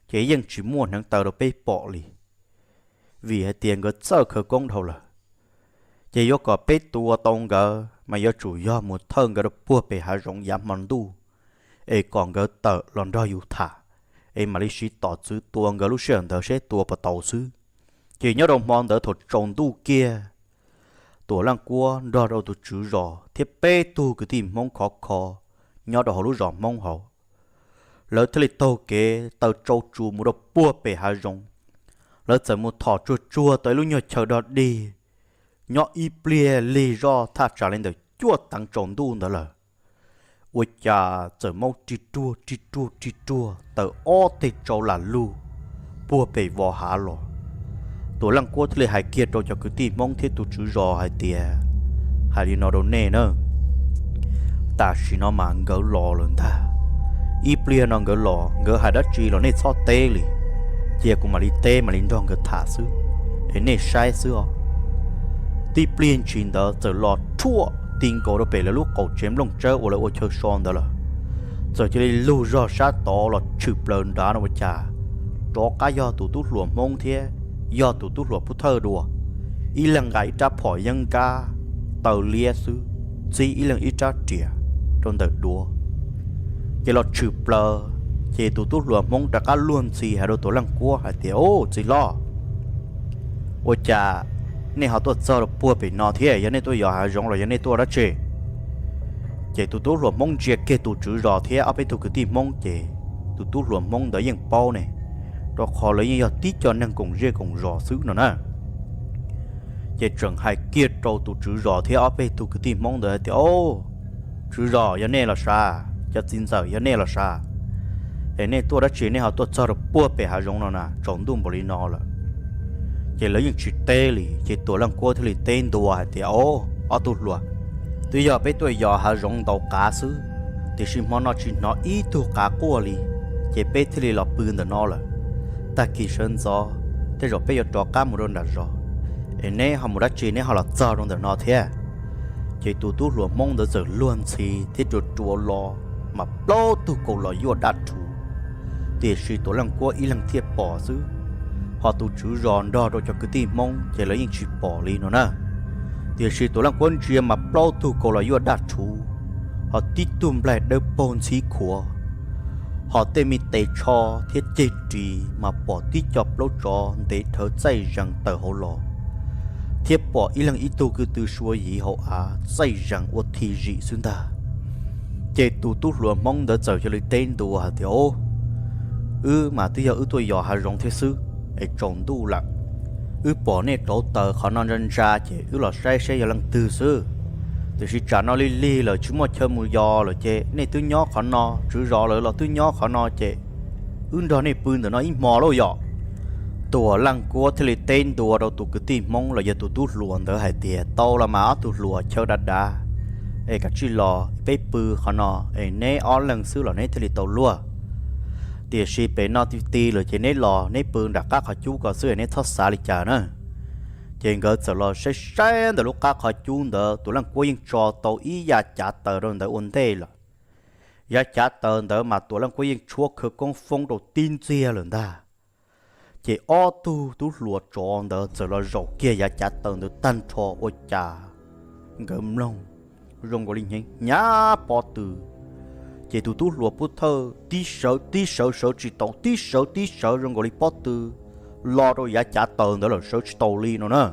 ces yeej tsis muaj hneev taw rau peb pom li, vim hais tias nkawd txawj khawv koob dhau lawm. Ces yuav kom peb tua tau nkawd mas yuav tsum yog mus thawj nkawd rau puag pem hav zoov yav hmo ntuj, es kom nkawd tawm los nrog yus tham, es mam li siv tom txwv tua nkawd lub sij hawm ntawd seb tua puas tau xwb. Ces nyob rau hmo ntawd thaum tsaus ntuj kiag, Tuam Leej Kuab nrog rau tus tswv zos thiab peb tug kwv tij Hmoob khov kho nyob rau hauv lub zos Hmoob hauv, lawv thiaj li taug kev taw tsau tsuas mus rau puag pem hav zoov. Lawv txawm mus thom tsuag tsuag tau ib lub nyuag chaw dog dig, nyob ib pliag lig zoj thaj tsam li ntawm cuaj teev tsaus ntuj ntawd lawm, ua cas txawm maub ri ruag ri ruag ri ruag tawm ob teg tsau lam lug puag pem vos hav los. Tuam Leej Kuab thiaj li hais kiag rau cov kwv tij Hmoob thiab tus tswv zos hais tias, hais li no rau nej na, tam sim no mas nkawd los lawm ntag. Ib pliag no nkawd los, nkawd hais dab tsi los nej txhob teb li, cia kuv mam li teb mam li nrog nkawd tham xwb, es nej saib xwb os. Tib pliag ntshis ntawd txawm los rhuaj ti nkaus rau pem lawv lub qaum tsev nplooj tsawb uas lawv ua chaw so ntawd lawm. Txawm cia li lug zog sab tod los tshwm plaws nrad no ua cas rov qab yog tus tub hluas Hmoob thiab yog tus tub hluas pub thawj dua, ib leeg nqa ib rab phom yeeb nkab taw liab xwb, txib ib leeg ib rab riam rau ntawm duav. Ces los tshwm plaws, ces tus tub hluas Hmoob rov qab luag ntxhi hais rau Tuam Leej Kuab hais tias, Au, txiv hlob, ua cas nej ho tuaj txog rau puag pem no thiab? Yog nej tuaj yos hav zoov los yog nej tuaj dab tsi? Ces tus tub hluas Hmoob ntsia kiag tus tswv zos thiab ob peb tug kwv tij Hmoob, ces tus tub hluas Hmoob ntawd yeej paub ne, rau qhov lawv yeej yog tib co neeg koom zej koom zos xwb no na. Ces tseem hais kiag rau tus tswv zos thiab ob peb tug kwv tij Hmoob ntawd hais tias, Au, tswv zos, yog nej los sav? Cov txiv ntxawm, yog nej los sav? Es nej tuaj dab tsi nej ho tuaj txog rau puag pem hav zoov no na, tsaus ntuj npaum li no lawm? Ces lawv yeej tsis teb li, ces Tuam Leej Kuab thiaj li teb ntua hais tias, Au, ob tug hluas, twb yog peb tuaj yos hav zoov ntaus qav xwb, tiam sis hmo no tsis hnov ib tug qav quaj li, ces peb thiaj li los pw ntawm no lawm. Tag kis sawv ntxov tej zaum peb yuav rov qab mus rau nram zos, es neb ho mus dab tsi neb ho los txog rau ntawm no thiab? Ces tus tub hluas Hmoob ntawd txawm luag ntxhi thiab rua rua los mas plaub tug kaus los yuaj daj rhuv, tiam sis Tuam Leej Kuab ib leeg thiaj pom xwb, ho tus tswv zos nrog rau cov kwv tij Hmoob ces lawv yeej tsis pom li no na. Tiam sis Tuam Leej Kuab ntsia mas plaub tug kaus los yuaj daj rhuv, ho tib tug nplaig dawb paug ntxhib khuav, ho tej me tes tsho thiab ceg ris mas pom tib co plaub tsov ntev dhawv txaij zees tawm hauv los, thiab pom ib leeg ib tug kwv tw sua yiv hauv av txaij zees ua thi zim xwb ntag. Ces tus tub hluas Hmoob ntawd txawm cia li teb ntua hais tias, Au, wb mas twb yog wb tuaj yos hav zoov thiab xwb, es tsaus ntuj lawm. Wb pom nej rauv taws qhov no ntsa ntsa ces wb los saib saib yog leej twg xwb. Tiam sis tsam no lig lig lawm tsis muaj chaw mus yos lawm ces nej twb nyob qhov no, tswv zos lawv los twb nyob qhov no ces wb nrog nej pw ntawm no ib hmo lauj yom. Tuam Leej Kuab thiaj li teb ntua rau tus kwv tij Hmoob los yog tus tub hluas ntawd hais tias, Tau los mas ob tug hluas, chaw dav dav, es kav tsij los peb pw qhov no, es neb ob leeg xwb los neb thiaj li tau luag. Tiam sis pem no ti ti lawm ces neb los neb pw nram qab qhov cub ko xwb es neb txhob xav li cas na. Ces nkawd txawm los saib saib ntawm lub qab qhov cub ntawd, Tuam Leej Kuab yeej tso tau ib yav cav taws rau ntawd ua ntej lawm. Yav cav taws ntawd mas Tuam Leej Kuab yeej tshuab khawv koob foob rau tib ntxiag lawm ntag. Ces ob tug tub hluas tsov ntawd txawm los zaum kiag yav cav taws ntawd tag nrho ua cas nkawd mloog zoo nkaus li hnyav hnyav pob tw. Ces tus tub hluas pub thawj tib sawv tib sawv sawv tsis tau, tib sawv tib sawv zoo nkaus li pob tw lo rau yav cav taws ntawd lawm sawv tsis tau li no na.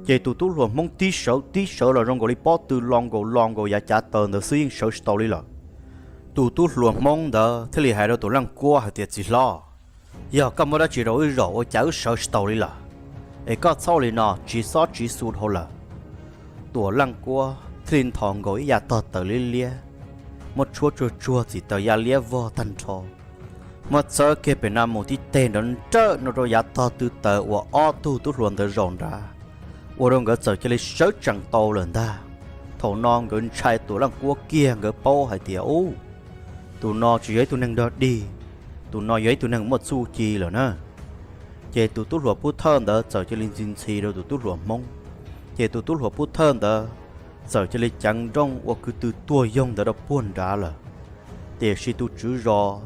Ces tus tub hluas Hmoob tib sawv tib sawv los zoo nkaus li pob tw lo nkaus lo nkaus yav cav taws ntawd xwb yeej sawv tsis tau li lawm. Tus tub hluas Hmoob ntawd thiaj li hais rau Tuam Leej Kuab hais tias, Txiv hlob, yog koj muab dab tsi rau wb zaum ua cas wb sawv tsis tau li lawm, es koj txhob ua li no, tsiv xob tsiv xu dhau lawm. Tuam Leej Kuab thiaj li nthos nkaus ib yav tog taws liab liab, muab tshuab tsuag tsuag txim taws ya liab vog tag nrho, muab txawb kiag pem no mus tib teg nrov nrawm no rau yav tog tw taws uas ob tug tub hluas ntawd zaum nrad, ua rau nkawd txawm cia li sawv tsees tau lawm ntag. Thaum no nkawd ntshai Tuam Leej Kuab kiag, nkawd paub hais tias, Ub, tus no tsis yog ib tug neeg dog dig, tus no yog ib tug neeg muaj txuj ci lawm na. Ces tus tub hluas pub thawj ntawd txawm cia li ntxi ntxhi rau tus tub hluas Hmoob. Ces tus tub hluas pub thawj ntawd txawm cia li ceev nrooj ua kwv tw tuag yoog ntawd rau puag nrad lawm. Tiam sis tus tswv zos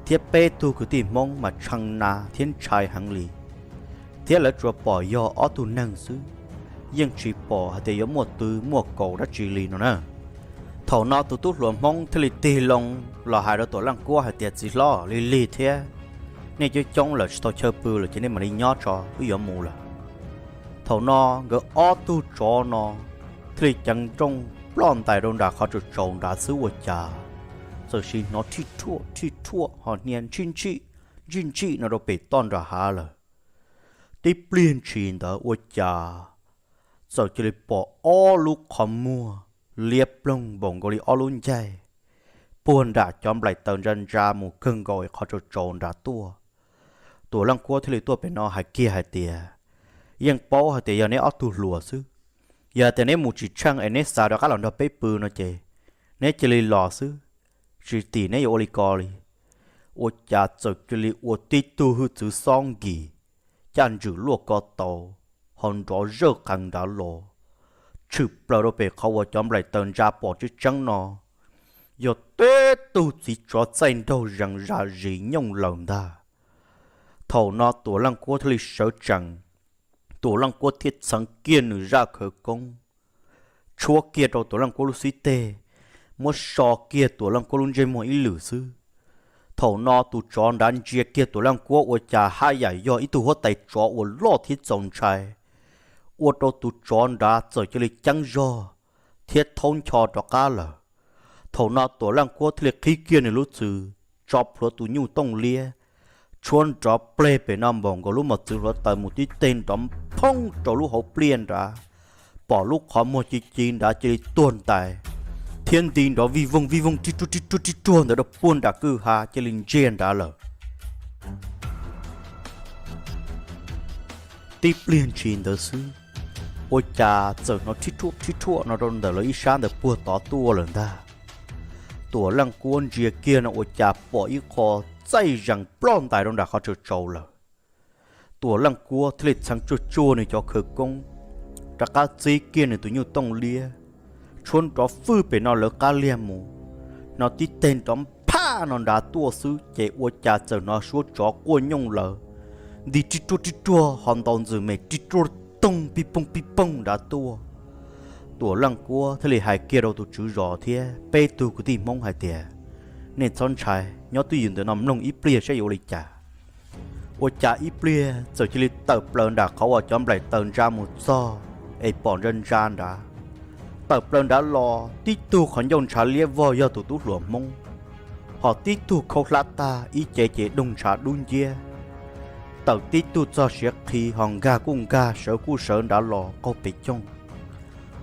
thiab peb tug kwv tij Hmoob mas tshee na thiab ntshai heev li, thiab lawv tsuas pom yog ob tug neeg xwb, yeej tsis pom hais tias yuav muaj tw muaj kaus dab tsi li no na. Thaum no tus tub hluas Hmoob thiaj li tig loo los hais rau Tuam Leej Kuab hais tias, Txiv hlob, lig lig thiab, nej coob coob lawm tsis tau chaw pw lawm ces nej mam li nyob tso, wb yuav mus lawm. Thaum no nkawd ob tug tsov no thiaj li ceev nrooj ploj ntais rau nram qhov tsaus tsaus nrad xwb ua cas txawm sim hnov rhij rhuaj rhij rhuaj ho hnia ntsij ntsij ntsij ntsij no rau pem toj nram hav lawm. Tib pliag ntshis ntawd ua cas txawm cia li pom ob lub qhov muag liab ploog npaum nkaus li ob lub ncaig puag nram cov nplaim taws ntsa ntsa mus kawg nkaus es qhov tsaus tsaus nrad tuaj. Tuam Leej Kuab thiaj li tuaj pem no hais kiag hais tias, Yeej paub hais tias yog neb ob tug hluas xwb. Yog hais tias neb mus tsis tsheej es neb xav rov qab los nrog peb pw no ces neb cia li los xwb, tsis tim neb yuav ua li ko li. Ua cas txawm cia li ua tib tug hwj txwv xob nkis, caj ntswm luaj ko taus, ho nrov zawj qees nrad los, tshwm plaws rau pem qhov uas cov nplaim taws ntsa pom tseeb tseeb no, yog tib tug txiv tsov txaij nraug zees zam zis nyooj laws ntag. Thaum no Tuam Leej Kuab thiaj li sawv tsees, Tuam Leej Kuab thiaj txheev kiag nws zaj khawv koob, tshuab kiag rau Tuam Leej Kuab lub xib teg, muab so kiag Tuam Leej Kuab lub ntsej muag ib lwm xwb. Thaum no tus tsov nrad ntsia kiag Tuam Leej Kuab ua cas haj yam yog ib tug huab tais tsov uas loj thiab txaus ntshai, ua rau tus tsov nrad txawm cia li ceeb zog thiab thaub ncho rov qab lawm. Thaum no Tuam Leej Kuab thiaj li qhib kiag nws lub txwv, tso plhuav tus nyuj tooj liab, tshuab nrov pleg pem no npaum nkaus lub mos txwv hluav taws mus tib teg nrov phoob rau lub hauv pliaj nrad, pom lub qhov muag ci ci nrad cia li tuag ntais, thiab nti nrov vij voog vij voog rib ruag rib ruag rib ruag ntawd rau puag nram kwj ha cia li ntsiag nrad lawm. Tib pliag ntshis ntawd xwb, ua cas txawm hnov rhib rhuaj rhib rhuaj no rau ntawm lawv ib sab ntawm puag tod tuaj lawm ntag. Tuam Leej Kuab ntsia kiag no ua cas pom ib qho txaij zees ploj ntais rau nram qhov tsaus tsaus lawm. Tuam Leej Kuab thiaj li txheev tsuag tsuag nws cov khawv koob, rov qab txib kiag nws tus nyuj tooj liab, tshuab nrov fwj pem no lawv qab liag mus, hnov tib teg nrov phaj no nrad tuaj xwb ces ua cas txawm hnov suab tsov quaj nyooj lawm, nti rib ruag rib ruag ho ntaus ntxwm me rib ruag toog pib poog pib poog nrad tuaj. Tuam Leej Kuab thiaj li hais kiag rau tus tswv zos thiab peb tug kwv tij Hmoob hais tias, Nej txhob ntshai, nyob twj ywm ntawm no mloog ib pliag saib yuav ua li cas. Ua cas ib pliag txawm cia li tawm plaws nram qhov uas cov nplaim taws ntsa mus txog es pom ntsa ntsa nrad. Tawm plaws nrad los tib tug qhov ncauj ntshav liab vog yog tus tub hluas Hmoob, ho tib tug khaub hlab tag ib ce ces doog ntshav dub nciab. Tawm tib tug txog siav qhi ho nkag kuj nkag sawv kuj sawv nrad los qaug pes coog.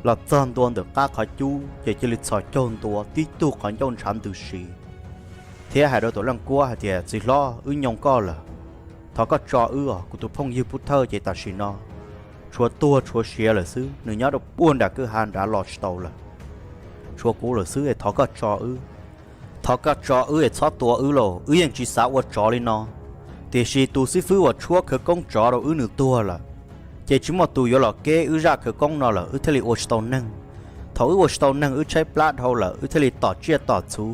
Los txog ntua ntawm qab qhov cub ces cia li txhos caug ntua tib tug qhov ncauj ntshav ntws si, thiab hais rau Tuam Leej Kuab hais tias, Txiv hlob, wb nyoo koj lawm, thov koj tso wb os, kuv tus phooj ywg pub thawj ces tam sim no tshuav tuag tshuav siav lawm xwb, nws nyob rau puag nram kwj ha nrad los tsis tau lawm. Tshuav kuv lawm xwb es thov koj tso wb, thov koj tso wb es txhob tua wb lauj, wb yeej tsis xav ua tsov li no. Tiam sis tus xib fwb uas tshuab khawv koob tsov rau wb nws tuag lawm, ces tsis muaj tus yuav los keb wb zaj khawv koob no lawm, wb thiaj li ua tsis tau neeg. Thaum wb ua tsis tau neeg wb tshaib plab dhau lawm wb thiaj li tom tsiaj tom txhu.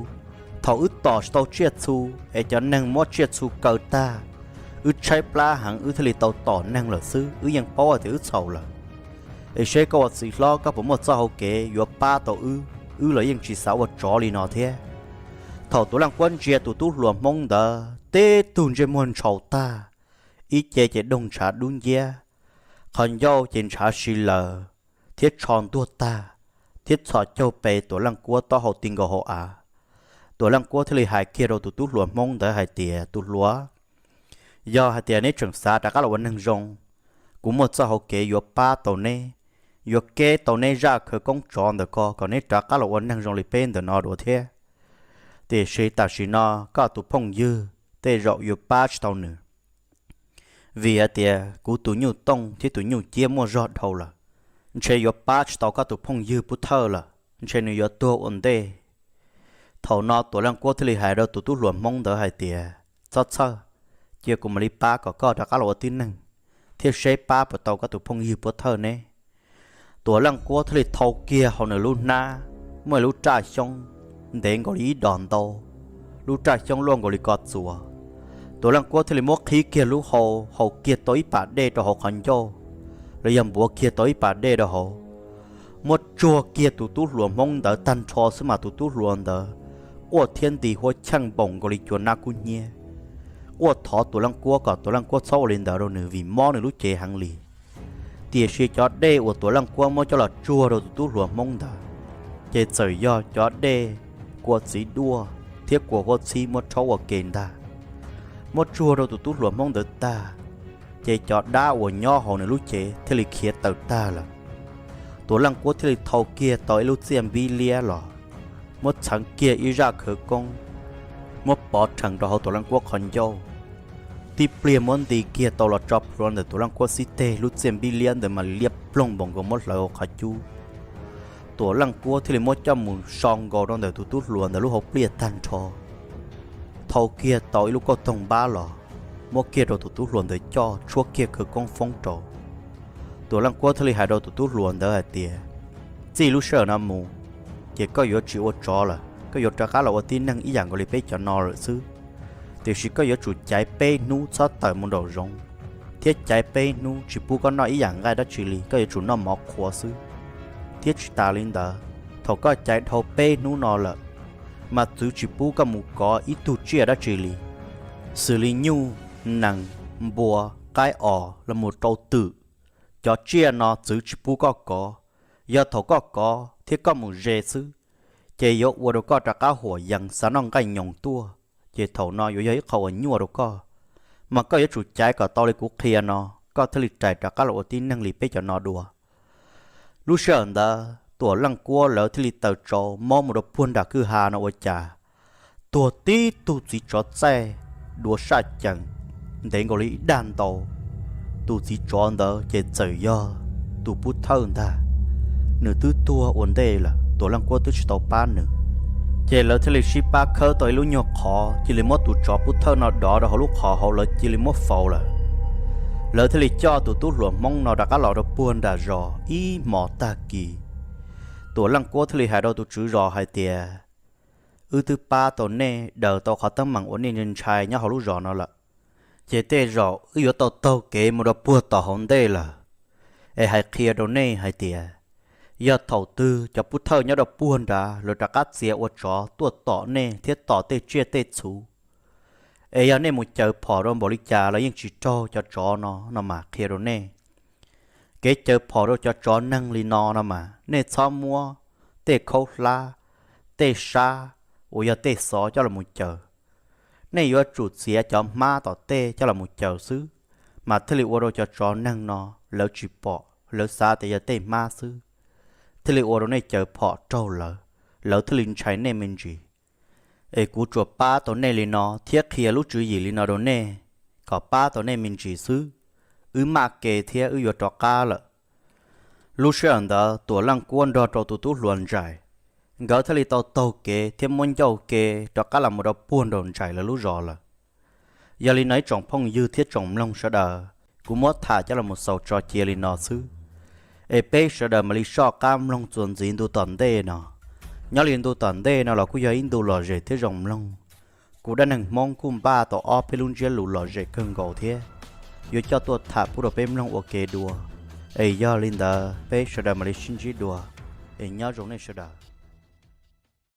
Thaum wb tom tsis tau tsiaj txhu es cov neeg muab tsiaj txhu kaw tag, wb tshaib plab heev wb thiaj li tau tom neeg lawm xwb, wb yeej paub hais tias wb txhaum lawm. Es seb koj ua txiv hlob koj puas muaj txoj hau kev yuav pab tau wb, wb los yeej tsis xav ua tsov li no thiab. Thaum Tuam Leej Kuab ntsia tus tub hluas Hmoob ntawd tib tug ntsej muag ntshaus tag, ib ce ces doog ntshav dub nciab, qhov ncauj ces ntshav si laws thiab tsho ntuag tag, thiab txhos caug pe Tuam Leej Kuab taub hau ti nkaus hauv av. Tuam Leej Kuab thiaj li hais kiag rau tus tub hluas Hmoob ntawd hais tias, tus hluas, yog hais tias neb tseem xav rov qab los ua neeg zoo, kuv muaj txoj hau kev yuav pab tau neb, yuav keb tau neb zaj khawv koob tsov ntawm ko kom neb rov qab los ua neeg zoo li peb ntawm no dua thiab. Tiam sis tam sim no koj tus phooj ywg tej zaum yuav pab tsis tau nws, vim hais tias kuv tus nyuj tooj thiab tus nyuj ciab muaj zog dhau lawm, ntshe yuav pab tsis tau koj tus phooj ywg Pub Thawj lawm, ntshe nws yuav tuag ua ntej. Thaum no Tuam Leej Kuab thiaj li hais rau tus tub hluas Hmoob ntawd hais tias, txhob txhawj, cia kuv mam li pab kom koj rov qab los ua tib neeg, thiab seb pab puas tau koj tus phooj ywg Pub Thawj neb. Tuam Leej Kuab thiaj li thau kiag hauv nws lub hnab muaj ib lub raj xyoob ntev nkaus li ib dos ntau, lub raj xyoob luaj nkaus li ko txuas. Tuam Leej Kuab thiaj li muab qhib kiag lub hau, haus kiag tau ib pas dej rau hauv qhov ncauj, los yog npuav kiag tau ib pas dej rau hauv, muab tsuag kiag tus tub hluas Hmoob ntawd tag nrho xwb mas tus tub hluas ntawd quaj thiab nti huab cheej npaum nkaus li cua nab kub hnyiab, quaj thov Tuam Leej Kuab kom Tuam Leej Kuab txhob ua li ntawd rau nws vim mob nws lub cev heev li. Tiam sis cov dej uas Tuam Leej Kuab muab coj los tsuag rau tus tub hluas Hmoob ntawd, ces txawm yog cov dej kua txiv duaj thiab kua huab txhib muab rhaub ua ke ntag. Muab tsuag rau tus tub hluas Hmoob ntawd tag, ces cov dab uas nyob hauv nws lub cev thiaj li khiav tawm tag lawm. Tuam Leej Kuab thiaj li thau kiag tau ib lub txiaj npib liab los, muab txheev kiag ib zaj khawv koob, muab pov rhees rau hauv Tuam Leej Kuab qhov ncauj. Tib pliag muab nti kiag tau los tso plhuav ntawm Tuam Leej Kuab xib teg, lub txiaj npib liab ntawd mas liab ploog npaum nkaus muab hlawv hauv qhov cub. Tuam Leej Kuab thiaj li muab coj mus so nkaus rau ntawm tus tub hluas ntawd lub hauv pliaj tag nrho. Thau kiag tau ib lub kauj toog npab los, muab kiag rau tus tub hluas ntawd coj tshuab kiag khawv koob foob rau. Tuam Leej Kuab thiaj li hais rau tus tub hluas ntawd hais tias, txij lub sij hawm no mus, ces koj yuav tsis ua tsov lawm, koj yuav rov qab los ua tib neeg ib yam nkaus li peb cov no lawm xwb. Tiam sis koj yuav tsum caiv peb hnub txhob tawm mus nraum zoov, thiab caiv peb hnub tsis pub koj noj ib yam nqaij dab tsi li, koj yuav tsum noj mov qhuav xwb. Thiab tsis tas li ntawd, thaum koj caiv dhau peb hnub no lawm, mas txwv tsis pub koj mus kov ib tug tsiaj dab tsi li, xws li nyuj, nees, npua, qaib os los mus rau twm. Cov tsiaj no txwv tsis pub koj kov. Yog thaum koj kov thiab koj mus ze xwb, ces yuav ua rau koj rov qab huam yees xav noj nqaij nyoos tuaj, ces thaum no yuav yog ib qho uas nyuaj rau koj. Mas koj yuav tsum caiv kom tau li kuv qhia no, koj thiaj li rais rov qab los ua tib neeg li peb cov no dua. Lub sij hawm ntawd Tuam Leej Kuab lawv thiaj li tawm tsau mob mus rau puag nram kwj ha no ua cas tuag tib tug txiv tsov txaij dua saj cees ntev nkaus li ib dag ntau. Tus txiv tsov ntawd ces txawm yog tus Pub Thawj ntag, nws twb tuag ua ntej lawm, Tuam Leej Kuab twb tsis tau pab nws. Ces lawv thiaj li sib pab khawb tau ib lub nyuag qhov, cia li muab tus tsov Pub Thawj no dov rau hauv lub qhov hauv, lawv cia li muab faus lawm. Lawv thiaj li coj tus tub hluas Hmoob no rov qab los rau puag nram zos ib hmos tag kis. Tuam Leej Kuab thiaj li hais rau tus tswv zos hais tias, wb twb pab tau nej daws tau qhov teeb meem uas nej ntshai nyob hauv lub zos no lawm, ces tej zaum wb yuav tau taug kev mus rau puag tom hauv ntej lawm. Es hais qhia rau nej hais tias, yog thaum twg cov Pub Thawj nyob rau puag nrad lawv rov qab txiav ua tsov tuaj tom nej thiab tom tej tsiaj tej txhu, es yog nej mus caws phom rau npaum li cas los yeej tsis raug cov tsov no no mas qhia rau nej. Kev caws phom rau cov tsov neeg li no no mas nej txhob muab tej khaub hlab, tej sab uas yog tej xov coj los mus caws. Nej yuav tsum txiav cov hmab tom tej coj los mus caws xwb, mas thiaj li ua rau cov tsov neeg no lawv tsis pom, lawv xav tias yog tej hmab xwb, thiaj li ua rau nej caws phom raug lawv, lawv thiaj li ntshai nej me ntsis. Es kuv tsuas pab tau nej li no thiab qhia lub tswv yim li no rau nej, kom pab tau nej me ntsis xwb, wb maj ke thiab wb yuav rov qab lawm. Lub sij hawm ntawd Tuam Leej Kuab nrog rau tus tub hluas Ntsais, nkawd thiaj li tau taug kev thiab muab ncauj ke rov qab los mus rau puag nraum Ntsais lawv lub zos lawm. Yog li no ib tsoom phooj ywg thiab tsoom mloog sawv daws, kuv muab tham coj los mus xaus tso cia li no xwb. Es peb sawv daws mam li soj qab mloog txuas ntxiv ntu tom ntej no. Nyob li ntu tom ntej no los kuj yog ib ntu lom zem thiab zoo mloog. Kuv Dab Neeg Hmoob kuj npaj tau ob peb lub ntsiab lus lom zem kawg nkaus thiab, yuav coj tuaj tham pub rau peb mloog ua ke dua. Es yog li ntawd peb sawv daws mam li sib ntsib dua. Es nyob zoo nej sawv daws.